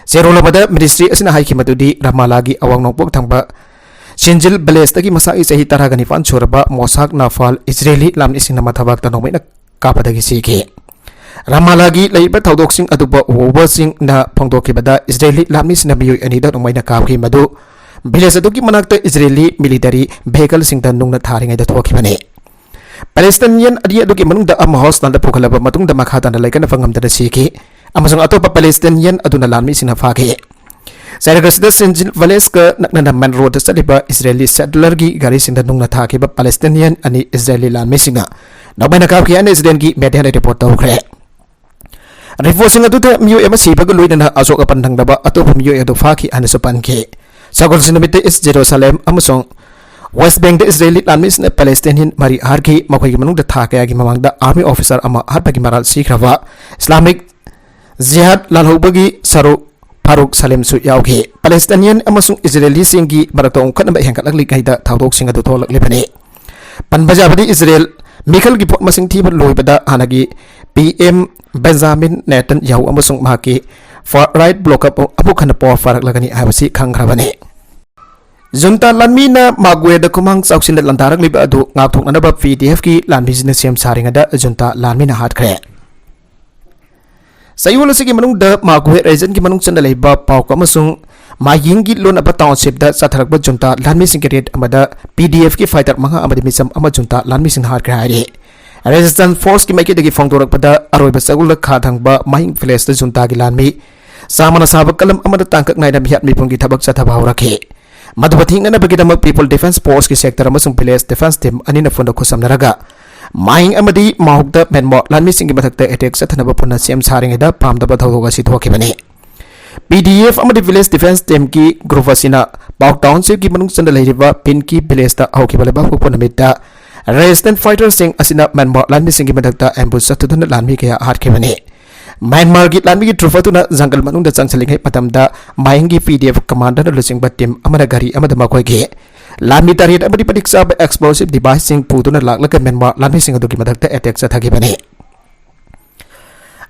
ꯆꯦꯔꯣꯜ ꯑꯃꯗ ꯃꯤꯅꯤꯁꯇ꯭ꯔꯤ ꯑꯁꯤꯅ ꯍꯥꯏꯈꯤ ꯃꯗꯨꯗꯤ ꯔꯥꯃꯥꯂꯥꯒꯤ ꯑꯋꯥꯡ ꯅꯣꯡꯄꯣꯛ ꯊꯪꯕ ꯁꯤꯟꯖꯤꯜ ꯚꯤꯂꯦꯖꯇꯒꯤ ꯃꯁꯥꯒꯤ ꯆꯍꯤ ꯇꯔꯥꯒ ꯅꯤꯄꯥꯟ ꯁꯨꯔꯕ ꯃꯣꯁꯥꯛ ꯅꯥꯐꯥꯜ ꯏꯖꯔꯦꯂꯤ ꯂꯥꯟꯃꯤꯁꯤꯡꯅ ꯃꯊꯕꯥꯛꯇ ꯅꯣꯡꯃꯩꯅ ꯀꯥꯞꯄꯗꯒꯤ ꯁꯤꯈꯤ꯫ ꯔꯥꯃꯥꯂꯥꯒꯤ ꯂꯩꯔꯤꯕ ꯊꯧꯗꯣꯛꯁꯤꯡ ꯑꯗꯨꯕꯨ ꯋꯥꯔ ꯋꯤꯡꯅ ꯐꯣꯡꯗꯣꯛꯈꯤꯕꯗ ꯏꯖꯔꯦꯂꯤ ꯂꯥꯟꯃꯤꯁꯤꯡꯅ ꯃꯤꯑꯣꯏ ꯑꯅꯤꯗ ꯅꯣꯡꯃꯩꯅ ꯀꯥꯞꯈꯤ, ꯃꯗꯨ ꯚꯤꯂꯦꯖ ꯑꯗꯨꯒꯤ ꯃꯅꯥꯛꯇ ꯏꯖꯔꯦꯂꯤ ꯃꯤꯂꯤꯇꯔꯤ ꯚꯦꯍꯤꯀꯜꯁꯤꯡꯗ ꯅꯨꯡꯅ ꯊꯥꯔꯤꯉꯩꯗ ꯊꯣꯛꯈꯤꯕꯅꯤ꯫ ꯄꯦꯂꯦꯁꯇꯤꯅꯤꯌꯟ ꯑꯅꯤ ꯑꯗꯨꯒꯤ ꯃꯅꯨꯡꯗ ꯑꯃ ꯍꯣꯁꯄꯤꯇꯥꯜꯗ ꯄꯨꯈꯠꯂꯕ ꯃꯇꯨꯡꯗ ꯃꯈꯥ ꯇꯥꯅ ꯂꯥꯏꯀꯠꯅꯕ ꯉꯝꯗꯅ ꯁꯤꯈꯤ, ꯑꯃꯁꯨꯡ ꯑꯇꯣꯞꯄ ꯄꯦꯂꯦꯁꯇꯤꯅꯤꯌꯟ ꯑꯗꯨꯅ ꯂꯥꯟꯃꯤꯁꯤꯡꯅ ꯐꯥꯈꯤ꯫ ꯆꯩꯔꯛ ꯑꯁꯤꯗ ꯁꯤꯟꯖꯤꯜ ꯚꯤꯂꯦꯖꯀ ꯅꯛꯅꯅ ꯃꯦꯟ ꯔꯣꯗꯇ ꯆꯠꯂꯤꯕ ꯏꯖꯔꯦꯂꯤ ꯁꯦꯇꯂꯔꯒꯤ ꯒꯥꯔꯤꯁꯤꯡꯗ ꯅꯨꯡꯅ ꯊꯥꯈꯤꯕ ꯄꯦꯂꯦꯁꯇꯤꯅꯤꯌꯟ ꯑꯅꯤ ꯏꯖꯔꯦꯂꯤ ꯂꯥꯟꯃꯤꯁꯤꯡꯅ ꯅꯣꯡꯃꯩꯅ ꯀꯥꯞꯈꯤ ꯍꯥꯏꯅ ꯏꯖꯔꯦꯜꯒꯤ ꯃꯦꯗꯤꯌꯥꯅ ꯔꯤꯄꯣꯔꯠ ꯇꯧꯈ꯭ꯔꯦ꯫ ꯔꯤꯄꯣꯔꯠꯁꯤꯡ ꯑꯗꯨꯗ ꯃꯤꯑꯣꯏ ꯑꯃ ꯁꯤꯕꯒ ꯂꯣꯏꯅꯅ ꯑꯁꯣꯛ ꯑꯄꯟ ꯅꯪꯗꯕ ꯑꯇꯣꯞꯄ ꯃꯤꯑꯣꯏ ꯑꯗꯨ ꯐꯥꯈꯤ ꯍꯥꯏꯅꯁꯨ ꯄꯟꯈꯤ꯫ ꯁꯒꯣꯜꯁꯦꯟ ꯅꯨꯃꯤꯠꯇ ꯏꯁ ꯖꯦꯔꯨꯁꯥꯂꯦꯝ ꯑꯃꯁꯨꯡ ꯋꯦꯁ ꯕꯦꯡꯗ ꯏꯖꯔꯦꯂꯤ ꯂꯥꯟꯃꯤꯁꯤꯡꯅ ꯄꯦꯂꯦꯁꯇꯤꯅꯤꯌꯟ ꯃꯔꯤ ꯍꯥꯠꯈꯤ, ꯃꯈꯣꯏꯒꯤ ꯃꯅꯨꯡꯗ ꯊꯥ ꯀꯌꯥꯒꯤ ꯃꯃꯥꯡꯗ ꯑꯥꯔꯃꯤ ꯑꯣꯐꯤꯁꯥꯔ ꯑꯃ ꯍꯥꯠꯄꯒꯤ ꯃꯔꯥꯜ ꯁꯤꯈ꯭ꯔꯕ ꯏꯁꯂꯥꯃꯤꯛ ꯖꯤꯍꯥꯗ ꯂꯥꯜꯍꯧꯕꯒꯤ ꯁꯔꯨꯛ ꯐꯥꯔꯨꯛ ꯁꯂꯦꯝꯁꯨ ꯌꯥꯎꯈꯤ꯫ ꯄꯦꯂꯦꯁꯇꯤꯅꯤꯌꯟ ꯑꯃꯁꯨꯡ ꯏꯖꯔꯦꯂꯤꯁꯤꯡꯒꯤ ꯃꯔꯛꯇ ꯎꯪꯈꯠꯅꯕ ꯍꯦꯟꯒꯠꯂꯛꯂꯤꯉꯩꯗ ꯊꯧꯗꯣꯛꯁꯤꯡ ꯑꯗꯨ ꯊꯣꯛꯂꯛꯂꯤꯕꯅꯤ꯫ ꯄꯟꯕ ꯌꯥꯕꯗꯤ, ꯏꯖꯔꯦꯜ ꯃꯤꯈꯜꯒꯤ ꯚꯣꯠ ꯃꯁꯤꯡ ꯊꯤꯕ ꯂꯣꯏꯕꯗ ꯍꯥꯟꯅꯒꯤ ꯄꯤ ꯑꯦꯝ ꯕꯦꯟꯖꯥꯃꯤꯟ ꯅꯦꯇꯟ ꯌꯥꯍꯨ ꯑꯃꯁꯨꯡ ꯃꯍꯥꯛꯀꯤ ꯐꯥꯔ ꯔꯥꯏꯠ ꯕ꯭ꯂꯣꯛ ꯑꯃꯨꯛ ꯍꯟꯅ ꯄꯥꯋꯔ ꯄꯥꯏꯔꯛꯂꯒꯅꯤ ꯍꯥꯏꯕꯁꯤ ꯈꯪꯈ꯭ꯔꯕꯅꯤ꯫ ꯖꯨꯟꯇꯥ ꯂꯥꯟꯃꯤꯅ ꯃꯥꯒ꯭ꯋꯦꯗ ꯈꯨꯃꯥꯡ ꯆꯥꯎꯁꯤꯟꯅ ꯂꯥꯟꯗꯥꯔꯛꯂꯤꯕ ꯑꯗꯨ ꯉꯥꯛꯊꯣꯛꯅꯅꯕ ꯄꯤ ꯗꯤ ꯑꯦꯐꯀꯤ ꯂꯥꯟꯃꯤꯁꯤꯡꯅ ꯁꯦꯝ ꯁꯥꯔꯤꯉꯩꯗ ꯖꯨꯟꯇꯥ ꯂꯥꯟꯃꯤꯅ ꯍꯥꯠꯈ꯭ꯔꯦ꯫ ꯆꯌꯣꯜ ꯑꯁꯤꯒꯤ ꯃꯅꯨꯡꯗ ꯃꯥꯒ꯭ꯋꯦ ꯔꯤꯖꯟꯒꯤ ꯃꯅꯨꯡ ꯆꯟꯅ ꯂꯩꯕ ꯄꯥꯎꯛ ꯑꯃꯁꯨꯡ ꯃꯥꯌꯤꯡꯒꯤ ꯂꯣꯟꯅꯕ ꯇꯥꯎꯟꯁꯤꯞꯇ ꯆꯠꯊꯔꯛꯄ ꯖꯨꯟꯇꯥ ꯂꯥꯟꯃꯤꯁꯤꯡꯒꯤ ꯔꯦꯗ ꯑꯃꯗ ꯄꯤ ꯗꯤ ꯑꯦꯐꯀꯤ ꯐꯥꯏꯇꯔ ꯃꯉꯥ ꯑꯃꯗꯤ ꯃꯤꯆꯝ ꯑꯃ ꯖꯨꯟꯇꯥ ꯂꯥꯟꯃꯤꯁꯤꯡꯅ ꯍꯥꯠꯈ꯭ꯔꯦ ꯍꯥꯏꯔꯤ꯫ ꯔꯦꯖꯤꯁꯇꯦꯟꯁ ꯐꯣꯔꯁꯀꯤ ꯃꯥꯏꯀꯩꯗꯒꯤ ꯐꯣꯡꯗꯣꯔꯛꯄꯗ ꯑꯔꯣꯏꯕ ꯆꯒꯨꯜꯗ ꯈꯥ ꯊꯪꯕ ꯃꯥꯌꯤꯡ ꯚꯤꯂꯦꯖꯇ ꯖꯨꯟꯇꯥꯒꯤ ꯂꯥꯟꯃꯤ ꯆꯥꯃꯅ ꯁꯥꯕ ꯀꯂꯝ ꯑꯃꯗ ꯇꯥꯡꯀꯛ ꯅꯥꯏꯅ ꯃꯤꯍꯥꯠ ꯃꯤꯄꯨꯝꯒꯤ ꯊꯕꯛ ꯆꯠꯊꯕ ꯍꯧꯔꯛꯈꯤ꯫ ꯃꯗꯨꯕꯨ ꯊꯤꯡꯅꯅꯕꯒꯤꯗꯃꯛ ꯄꯤꯄꯜ ꯗꯤꯐꯦꯟꯁ ꯐꯣꯔꯁꯀꯤ ꯁꯦꯛꯇꯔ ꯑꯃꯁꯨꯡ ꯚꯤꯂꯦꯖ ꯗꯤꯐꯦꯟꯁ ꯇꯤꯝ ꯑꯅꯤꯅ ꯄꯨꯟꯅ ꯈꯨꯠꯁꯝꯅꯔꯒ ꯃꯥꯌꯤꯡ ꯑꯃꯗꯤ ꯃꯥꯍꯨꯛꯇ ꯃꯦꯟꯃꯣ ꯂꯥꯟꯃꯤꯁꯤꯡꯒꯤ ꯃꯊꯛꯇ ꯑꯦꯇꯦꯛ ꯆꯠꯊꯅꯕ ꯄꯨꯟꯅ ꯁꯦꯝ ꯁꯥꯔꯤꯉꯩꯗ ꯄꯥꯝꯗꯕ ꯊꯧꯗꯣꯛ ꯑꯁꯤ ꯊꯣꯛꯈꯤꯕꯅꯤ꯫ ꯄꯤ ꯗꯤ ꯑꯦꯐ ꯑꯃꯗꯤ Village Defence Teamꯒꯤ group ꯑꯁꯤꯅ ꯄꯥꯎ Townshipꯀꯤ ꯃꯅꯨꯡ ꯆꯟꯅ ꯂꯩꯔꯤꯕ ꯄꯤꯟꯀꯤ Villageꯇ ꯍꯧꯈꯤꯕ ꯂꯩꯕꯥꯛ ꯄꯣꯛꯄ ꯅꯨꯃꯤꯠꯇ Resistance Fighterꯁꯤꯡ ꯑꯁꯤꯅ ꯃ꯭ꯌꯥꯟꯃꯥꯔ ꯂꯥꯟꯃꯤꯁꯤꯡꯒꯤ ꯃꯊꯛꯇ ambush ꯆꯠꯊꯗꯨꯅ ꯂꯥꯟꯃꯤ ꯀꯌꯥ ꯍꯥꯠꯈꯤꯕꯅꯤ꯫ ꯃ꯭ꯌꯥꯟꯃꯥꯔꯒꯤ ꯂꯥꯟꯃꯤꯒꯤ troop ꯑꯗꯨꯅ ꯖꯪꯒꯜ ꯃꯅꯨꯡꯗ ꯆꯪꯁꯤꯜꯂꯤꯉꯩ ꯃꯇꯝꯗ ꯃꯥꯌꯤꯡꯒꯤ P D F commanderꯅ ꯂꯨꯆꯤꯡꯕ team ꯑꯃꯅ ꯒꯥꯔꯤ ꯑꯃꯗ ꯃꯈꯣꯏꯒꯤ ꯂꯥꯟꯃꯤ ꯇꯔꯦꯠ ꯑꯃꯗꯤ ꯃꯇꯤꯛ ꯆꯥꯕ explosive deviceꯁꯤꯡ ꯄꯨꯗꯨꯅ ꯂꯥꯛꯂꯒ ꯃ꯭ꯌꯥꯟꯃꯥꯔ ꯂꯥꯟꯃꯤꯁꯤꯡ ꯑꯗꯨꯒꯤ ꯃꯊꯛꯇ attack ꯆꯠꯊꯈꯤꯕꯅꯤ꯫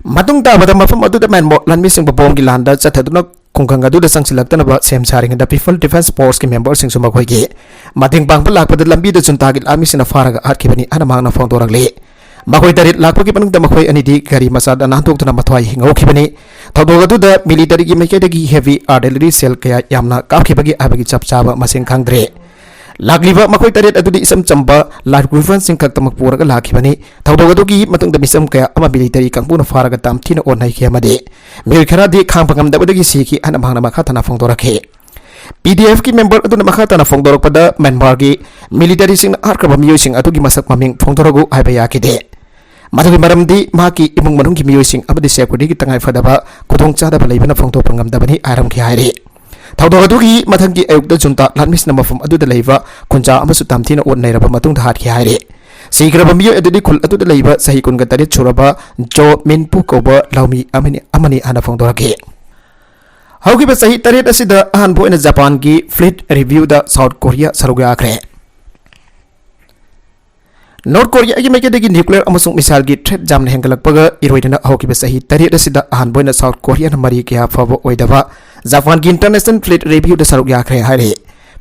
ꯃꯇꯨꯡ ꯇꯥꯕꯗ ꯃꯐꯝ ꯑꯗꯨꯗ ꯃ꯭ꯌꯥꯟꯃꯥꯔ ꯂꯥꯟꯃꯤꯁꯤꯡꯕꯨ ꯕꯣꯝꯒꯤ ꯂꯥꯟꯗ ꯆꯠꯊꯗꯨꯅ ꯈꯨꯡꯒꯪ ꯑꯗꯨꯗ ꯆꯪꯁꯤꯜꯂꯛꯇꯅꯕ ꯁꯦꯝ ꯁꯥꯔꯤꯉꯩꯗ People Defence Forceꯀꯤ memberꯁꯤꯡꯁꯨ ꯃꯈꯣꯏꯒꯤ ꯃꯇꯦꯡ ꯄꯥꯡꯕ ꯂꯥꯛꯄꯗ ꯂꯝꯕꯤꯗ ꯖꯨꯟꯇꯥꯒꯤ ꯂꯥꯟꯃꯤꯁꯤꯡꯅ ꯐꯥꯔꯒ ꯍꯥꯠꯈꯤꯕꯅꯤ ꯍꯥꯏꯅ ꯃꯍꯥꯛꯅ ꯐꯣꯡꯗꯣꯔꯛꯂꯤ꯫ ꯃꯈꯣꯏ ꯇꯔꯦꯠ ꯂꯥꯛꯄꯒꯤ ꯃꯅꯨꯡꯗ ꯃꯈꯣꯏ ꯑꯅꯤꯗꯤ ꯒꯥꯔꯤ ꯃꯆꯥꯗ ꯅꯥꯟꯊꯣꯛꯇꯨꯅ ꯃꯊ꯭ꯋꯥꯏ ꯍꯤꯡꯍꯧꯈꯤꯕꯅꯤ꯫ ꯊꯧꯗꯣꯛ ꯑꯗꯨꯗ militaryꯒꯤ ꯃꯥꯏꯀꯩꯗꯒꯤ heavy artillery shell ꯀꯌꯥ ꯌꯥꯝꯅ ꯀꯥꯞꯈꯤꯕꯒꯤ ꯍꯥꯏꯕꯒꯤ ꯆꯞ ꯆꯥꯕ ꯃꯁꯤꯡ ꯈꯪꯗ꯭ꯔꯦ꯫ ꯂꯥꯛꯂꯤꯕ ꯃꯈꯣꯏ ꯇꯔꯦꯠ ꯑꯗꯨꯗꯤ ꯏꯆꯝ ꯆꯝꯕ light rifleꯁꯤꯡ ꯈꯛꯇꯃꯛ ꯄꯨꯔꯒ ꯂꯥꯛꯈꯤꯕꯅꯤ꯫ ꯊꯧꯗꯣꯛ ꯑꯗꯨꯒꯤ ꯃꯇꯨꯡꯗ ꯃꯤꯆꯝ ꯀꯌꯥ ꯑꯃ military ꯀꯥꯡꯕꯨꯅ ꯐꯥꯔꯒ ꯇꯝꯊꯤꯅ ꯑꯣꯠꯅꯩꯈꯤ ꯑꯃꯗꯤ ꯃꯤꯑꯣꯏ ꯈꯔꯗꯤ ꯈꯥꯡꯕ ꯉꯝꯗꯕꯗꯒꯤ ꯁꯤꯈꯤ ꯍꯥꯏꯅ ꯃꯍꯥꯛꯅ ꯃꯈꯥ ꯇꯥꯅ ꯐꯣꯡꯗꯣꯔꯛꯈꯤ꯫ P D Fꯀꯤ member ꯑꯗꯨꯅ ꯃꯈꯥ ꯇꯥꯅ ꯐꯣꯡꯗꯣꯔꯛꯄꯗ ꯃ꯭ꯌꯥꯟꯃꯥꯔꯒꯤ militaryꯁꯤꯡꯅ ꯍꯥꯠꯈ꯭ꯔꯕ ꯃꯤꯑꯣꯏꯁꯤꯡ ꯑꯗꯨꯒꯤ ꯃꯁꯛ ꯃꯃꯤꯡ ꯐꯣꯡꯗꯣꯔꯛꯎ ꯍꯥꯏꯕ ꯌꯥꯈꯤꯗꯦ꯫ ꯃꯗꯨꯒꯤ ꯃꯔꯝꯗꯤ ꯃꯍꯥꯛꯀꯤ ꯏꯃꯨꯡ ꯃꯅꯨꯡꯒꯤ ꯃꯤꯑꯣꯏꯁꯤꯡ ꯑꯃꯗꯤ securityꯒꯤ ꯇꯉꯥꯏꯐꯗꯕ ꯈꯨꯗꯣꯡꯆꯥꯗꯕ ꯂꯩꯕꯅ ꯐꯣꯡꯗꯣꯛꯄ ꯉꯝꯗꯕꯅꯤ ꯍꯥꯏꯔꯝꯈꯤ ꯍꯥꯏꯔꯤ꯫ ꯊꯧꯗꯣꯛ ꯑꯗꯨꯒꯤ ꯃꯊꯪꯒꯤ ꯑꯌꯨꯛꯇ ꯖꯨꯟꯇꯥ ꯂꯥꯟꯃꯤꯁꯤꯡꯅ ꯃꯐꯝ ꯑꯗꯨꯗ ꯂꯩꯕ ꯈꯨꯟꯖꯥ ꯑꯃꯁꯨ ꯇꯝꯊꯤꯅ ꯑꯣꯠ ꯅꯩꯔꯕ ꯃꯇꯨꯡꯗ ꯍꯥꯠꯈꯤ ꯍꯥꯏꯔꯤ꯫ ꯁꯤꯈ꯭ꯔꯕ ꯃꯤꯑꯣꯏ ꯑꯗꯨꯗꯤ ꯈꯨꯜ ꯑꯗꯨꯗ ꯂꯩꯕ ꯆꯍꯤ ꯀꯨꯟꯒ ꯇꯔꯦꯠ ꯁꯨꯔꯕ ꯖꯣ ꯃꯤꯟꯄꯨ ꯀꯧꯕ ꯂꯧꯃꯤ ꯑꯃꯅꯤ, ꯑꯃꯅꯤ ꯍꯥꯏꯅ ꯐꯣꯡꯗꯣꯔꯛꯈꯤ꯫ ꯍꯧꯈꯤꯕ ꯆꯍꯤ ꯇꯔꯦꯠ ꯑꯁꯤꯗ ꯑꯍꯥꯟꯕ ꯑꯣꯏꯅ ꯖꯄꯥꯟꯒꯤ fleet reviewꯗ South Korea ꯁꯔꯨꯛ ꯌꯥꯈ꯭ꯔꯦ꯫ North Koreaꯒꯤ ꯃꯥꯏꯀꯩꯗꯒꯤ nuclear ꯑꯃꯁꯨꯡ missileꯒꯤ threat ꯌꯥꯝꯅ ꯍꯦꯟꯒꯠꯂꯛꯄꯒ ꯏꯔꯣꯏꯗꯅ ꯍꯧꯈꯤꯕ ꯆꯍꯤ ꯇꯔꯦꯠ ꯑꯁꯤꯗ ꯑꯍꯥꯟꯕ ꯑꯣꯏꯅ South Koreaꯅ ꯃꯔꯤ ꯀꯌꯥ ꯐꯕ ꯑꯣꯏꯗꯕ ꯖꯄꯥꯟꯒꯤ International Fleet Reviewꯗ ꯁꯔꯨꯛ ꯌꯥꯈ꯭ꯔꯦ ꯍꯥꯏꯔꯤ꯫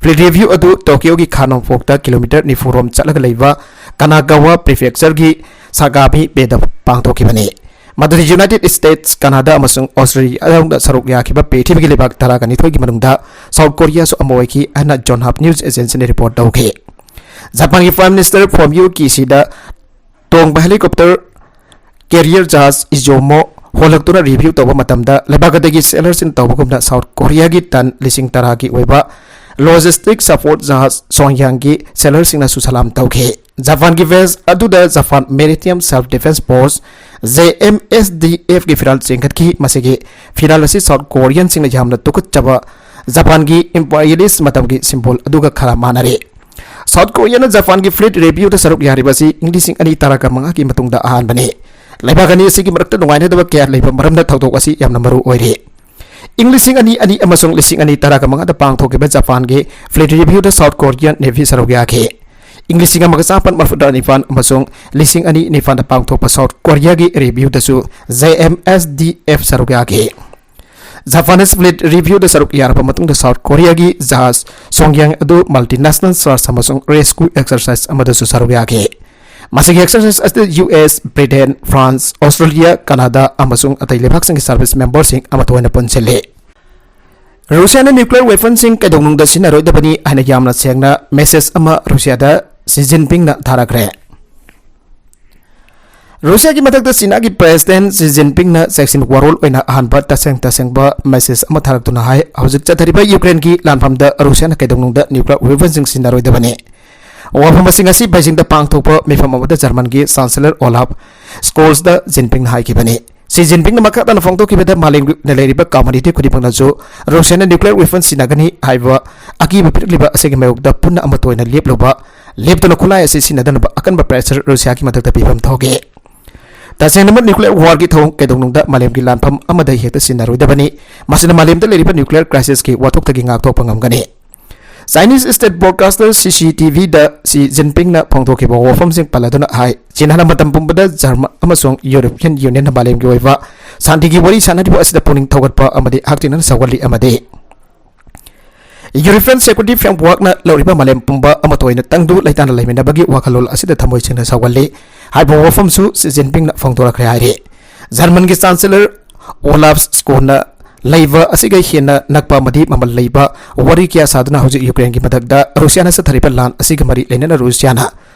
Fleet Review ꯑꯗꯨ Tokyoꯒꯤ ꯈꯥ ꯅꯣꯡꯄꯣꯛꯇ kilometre ꯅꯤꯐꯨ ꯔꯣꯝ ꯆꯠꯂꯒ ꯂꯩꯕ Kanagawa Prefectureꯒꯤ Sagami Bayꯗ ꯄꯥꯡꯊꯣꯛꯈꯤꯕꯅꯤ꯫ ꯃꯗꯨꯗꯤ United States, Canada ꯑꯃꯁꯨꯡ Australia ꯌꯥꯎꯅ ꯁꯔꯨꯛ ꯌꯥꯈꯤꯕ ꯄ꯭ꯔꯤꯊꯤꯕꯤꯒꯤ ꯂꯩꯕꯥꯛ ꯇꯔꯥꯒ ꯅꯤꯊꯣꯏꯒꯤ ꯃꯅꯨꯡꯗ South Koreaꯁꯨ ꯑꯃ ꯑꯣꯏꯈꯤ ꯍꯥꯏꯅ Yonhap News Agencyꯅ report ꯇꯧꯈꯤ꯫ ꯖꯄꯥꯟꯒꯤ Prime Minister Fumio Kishiꯗ ꯇꯣꯡꯕ helicopter carrier ꯖꯍꯥꯖ Izumo ꯍꯣꯜꯂꯛꯇꯨꯅ review ꯇꯧꯕ ꯃꯇꯝꯗ ꯂꯩꯕꯥꯛ ꯑꯇꯩꯒꯤ sailorꯁꯤꯡ ꯇꯧꯕꯒꯨꯝꯅ South Koreaꯒꯤ ton ꯂꯤꯁꯤꯡ ꯇꯔꯥꯒꯤ ꯑꯣꯏꯕ logistic support ꯖꯍꯥꯖ Songyangꯒꯤ sailorꯁꯤꯡꯅꯁꯨ ꯁꯂꯥꯝ ꯇꯧꯈꯤ꯫ ꯖꯄꯥꯟꯒꯤ ꯕꯦꯖ ꯑꯗꯨꯗ Japan Maritime Self Defense Force, J M S D F ꯀꯤ ꯐꯤꯔꯥꯜ ꯆꯦꯟꯈꯠꯈꯤ꯫ ꯃꯁꯤꯒꯤ ꯐꯤꯔꯥꯜ ꯑꯁꯤ ꯁꯥꯎꯠ ꯀꯣꯔꯤꯌꯟꯁꯤꯡꯅ ꯌꯥꯝꯅ ꯇꯨꯀꯠꯆꯕ ꯖꯄꯥꯟꯒꯤ imperialist ꯃꯇꯝꯒꯤ symbol ꯑꯗꯨꯒ ꯈꯔ ꯃꯥꯟꯅꯔꯦ꯫ ꯁꯥꯎꯠ ꯀꯣꯔꯤꯌꯥꯅ ꯖꯄꯥꯟꯒꯤ fleet reviewꯗ ꯁꯔꯨꯛ ꯌꯥꯔꯤꯕ ꯑꯁꯤ ꯏꯪ ꯂꯤꯁꯤꯡ ꯑꯅꯤ ꯇꯔꯥꯒ ꯃꯉꯥꯒꯤ ꯃꯇꯨꯡꯗ ꯑꯍꯥꯟꯕꯅꯤ꯫ ꯂꯩꯕꯥꯛ ꯑꯅꯤ ꯑꯁꯤꯒꯤ ꯃꯔꯛꯇ ꯅꯨꯡꯉꯥꯏꯅꯗꯕ ꯀꯌꯥ ꯂꯩꯕ ꯃꯔꯝꯅ ꯊꯧꯗꯣꯛ ꯑꯁꯤ ꯌꯥꯝꯅ ꯃꯔꯨ ꯑꯣꯏꯔꯤ꯫ ꯏꯪ ꯂꯤꯁꯤꯡ ꯑꯅꯤ ꯑꯅꯤ ꯑꯃꯁꯨꯡ ꯂꯤꯁꯤꯡ ꯑꯅꯤ ꯇꯔꯥꯒ ꯃꯉꯥꯗ ꯄꯥꯡꯊꯣꯛꯈꯤꯕ ꯖꯄꯥꯟꯒꯤ fleet reviewꯗ ꯁꯥꯎꯠ ꯀꯣꯔꯤꯌꯥꯟ Navy ꯁꯔꯨꯛ ꯌꯥꯈꯤ꯫ ꯏꯪ ꯂꯤꯁꯤꯡ ꯑꯃꯒ ꯆꯥꯃꯥꯄꯟ ꯃꯔꯤꯐꯨꯇꯔꯥ ꯅꯤꯄꯥꯟ ꯑꯃꯁꯨꯡ ꯂꯤꯁꯤꯡ ꯑꯅꯤ ꯅꯤꯄꯥꯟꯗ ꯄꯥꯡꯊꯣꯛꯄ ꯁꯥꯎꯠ ꯀꯣꯔꯤꯌꯥꯒꯤ reviewꯗꯁꯨ J M S D F ꯁꯔꯨꯛ ꯌꯥꯈꯤ꯫ ꯖꯄꯥꯅꯤꯁ fleet reviewꯗ ꯁꯔꯨꯛ ꯌꯥꯔꯕ ꯃꯇꯨꯡꯗ ꯁꯥꯎꯠ ꯀꯣꯔꯤꯌꯥꯒꯤ ꯖꯍꯥꯖ ꯁꯣꯡꯌꯥꯡ ꯑꯗꯨ multinational search ꯑꯃꯁꯨꯡ rescue exercise ꯑꯃꯗꯁꯨ ꯁꯔꯨꯛ ꯌꯥꯈꯤ꯫ ꯃꯁꯤꯒꯤ exercise ꯑꯁꯤꯗ U S, Britain, France, Australia, Canada ꯑꯃꯁꯨꯡ ꯑꯇꯩ ꯂꯩꯕꯥꯛꯁꯤꯡꯒꯤ service memberꯁꯤꯡ ꯑꯃꯠꯇ ꯑꯣꯏꯅ ꯄꯨꯟꯁꯤꯜꯂꯤ꯫ ꯔꯨꯁꯤꯌꯥꯅ nuclear weaponꯁꯤꯡ ꯀꯩꯗꯧꯅꯨꯡꯗ ꯁꯤꯖꯤꯟꯅꯔꯣꯏꯗꯕꯅꯤ ꯍꯥꯏꯅ ꯌꯥꯝꯅ ꯁꯦꯡꯅ message ꯑꯃ ꯔꯨꯁꯤꯌꯥꯗ ꯁꯤ ꯖꯤꯟꯄꯤꯡꯅ ꯊꯥꯔꯛꯈ꯭ꯔꯦ꯫ ꯔꯨꯁꯤꯌꯥꯒꯤ ꯃꯊꯛꯇ ꯆꯤꯅꯥꯒꯤ President ꯁꯤ ꯖꯤꯟꯄꯤꯡꯅ ꯆꯦꯛꯁꯤꯟ ꯋꯥꯔꯣꯜ ꯑꯣꯏꯅ ꯑꯍꯥꯟꯕ ꯇꯁꯦꯡ ꯇꯁꯦꯡꯕ message ꯑꯃ ꯊꯥꯔꯛꯇꯨꯅ ꯍꯥꯏ, ꯍꯧꯖꯤꯛ ꯆꯠꯊꯔꯤꯕ ꯌꯨꯀ꯭ꯔꯦꯟꯒꯤ ꯂꯥꯟꯐꯝꯗ ꯔꯨꯁꯤꯌꯥꯅ ꯀꯩꯗꯧꯅꯨꯡꯗ nuclear weaponꯁꯤꯡ ꯁꯤꯖꯤꯟꯅꯔꯣꯏꯗꯕꯅꯤ꯫ ꯋꯥꯐꯝ ꯑꯁꯤꯡ ꯑꯁꯤ ꯕꯩꯖꯤꯡꯗ ꯄꯥꯡꯊꯣꯛꯄ ꯃꯤꯐꯝ ꯑꯃꯗ ꯖꯔꯃꯟꯒꯤ Chancellor Olaf Scholz ꯗ ꯖꯤꯟꯄꯤꯡꯅ ꯍꯥꯏꯈꯤꯕꯅꯤ꯫ ꯁꯤ ꯖꯤꯟꯄꯤꯡꯅ ꯃꯈꯥ ꯇꯥꯅ ꯐꯣꯡꯗꯣꯛꯈꯤꯕꯗ, ꯃꯥꯂꯦꯝꯒꯤ ꯑꯣꯏꯅ ꯂꯩꯔꯤꯕ community ꯈꯨꯗꯤꯡꯃꯛꯅꯁꯨ ꯔꯨꯁꯤꯌꯥꯅ nuclear weapon ꯁꯤꯖꯤꯟꯅꯒꯅꯤ ꯍꯥꯏꯕ ꯑꯀꯤꯕ ꯄꯤꯔꯛꯂꯤꯕ ꯑꯁꯤꯒꯤ ꯃꯥꯌꯣꯛꯇ ꯄꯨꯟꯅ ꯑꯃꯠꯇ ꯑꯣꯏꯅ ꯂꯦꯞꯂꯨꯕ, ꯂꯦꯞꯇꯨꯅ ꯈꯨꯠꯂꯥꯏ ꯑꯁꯤ ꯁꯤꯖꯤꯟꯅꯗꯅꯕ ꯑꯀꯟꯕ pressure ꯔꯨꯁꯤꯌꯥꯒꯤ ꯃꯊꯛꯇ ꯄꯤꯐꯝ ꯊꯣꯛꯏ꯫ ꯇꯁꯦꯡꯅꯃꯛ nuclear warꯒꯤ ꯊꯧꯑꯣꯡ ꯀꯩꯗꯧꯅꯨꯡꯗ ꯃꯥꯂꯦꯝꯒꯤ ꯂꯥꯟꯐꯝ ꯑꯃꯗ ꯍꯦꯛꯇ ꯁꯤꯖꯤꯟꯅꯔꯣꯏꯗꯕꯅꯤ꯫ ꯃꯁꯤꯅ ꯃꯥꯂꯦꯝꯗ ꯂꯩꯔꯤꯕ nuclear crisisꯀꯤ ꯋꯥꯊꯣꯛꯇꯒꯤ ꯉꯥꯛꯊꯣꯛꯄ ꯉꯝꯒꯅꯤ꯫ Chinese state broadcaster C C T V ꯗ ꯁꯤ ꯖꯤꯟꯄꯤꯡꯅ ꯐꯣꯡꯗꯣꯛꯈꯤꯕ ꯋꯥꯐꯝꯁꯤꯡ ꯄꯜꯂꯗꯨꯅ ꯍꯥꯏ, ꯆꯤꯅꯥꯅ ꯃꯇꯝ ꯄꯨꯝꯕꯗ ꯖꯔꯃ ꯑꯃꯁꯨꯡ European Unionꯅ ꯃꯥꯂꯦꯝꯒꯤ ꯑꯣꯏꯕ ꯁꯥꯟꯇꯤꯒꯤ ꯋꯥꯔꯤ ꯁꯥꯟꯅꯔꯤꯕ ꯑꯁꯤꯗ ꯄꯨꯛꯅꯤꯡ ꯊꯧꯒꯠꯄ ꯑꯃꯗꯤ ꯍꯛꯊꯦꯡꯅꯅ ꯁꯧꯒꯠꯂꯤ ꯑꯃꯗꯤ European Security Frameworkꯅ ꯂꯧꯔꯤꯕ ꯃꯥꯂꯦꯝ ꯄꯨꯝꯕ ꯑꯃꯠꯇ ꯑꯣꯏꯅ ꯇꯪꯗꯨ ꯂꯩꯇꯥꯅ ꯂꯩꯃꯤꯟꯅꯕꯒꯤ ꯋꯥꯈꯜꯂꯣꯟ ꯑꯁꯤꯗ ꯊꯃꯣꯏ ꯁꯦꯡꯅ ꯁꯧꯒꯠꯂꯤ ꯍꯥꯏꯕ ꯋꯥꯐꯝꯁꯨ ꯁꯤ ꯖꯤꯟꯄꯤꯡꯅ ꯐꯣꯡꯗꯣꯔꯛꯈ꯭ꯔꯦ ꯍꯥꯏꯔꯤ꯫ ꯖꯔꯃꯟꯒꯤ Chancellor Olaf Scholzꯅ ꯂꯩꯕ ꯑꯁꯤꯒ ꯍꯦꯟꯅ ꯅꯛꯄ ꯑꯃꯗꯤ ꯃꯃꯜ ꯂꯩꯕ ꯋꯥꯔꯤ ꯀꯌꯥ ꯁꯥꯗꯨꯅ ꯍꯧꯖꯤꯛ ꯌꯨꯀ꯭ꯔꯦꯟꯒꯤ ꯃꯊꯛꯇ ꯔꯨꯁꯤꯌꯥꯅ ꯆꯠꯊꯔꯤꯕ ꯂꯥꯟ ꯑꯁꯤꯒ ꯃꯔꯤ ꯂꯩꯅꯅ ꯔꯨꯁꯤꯌꯥꯅ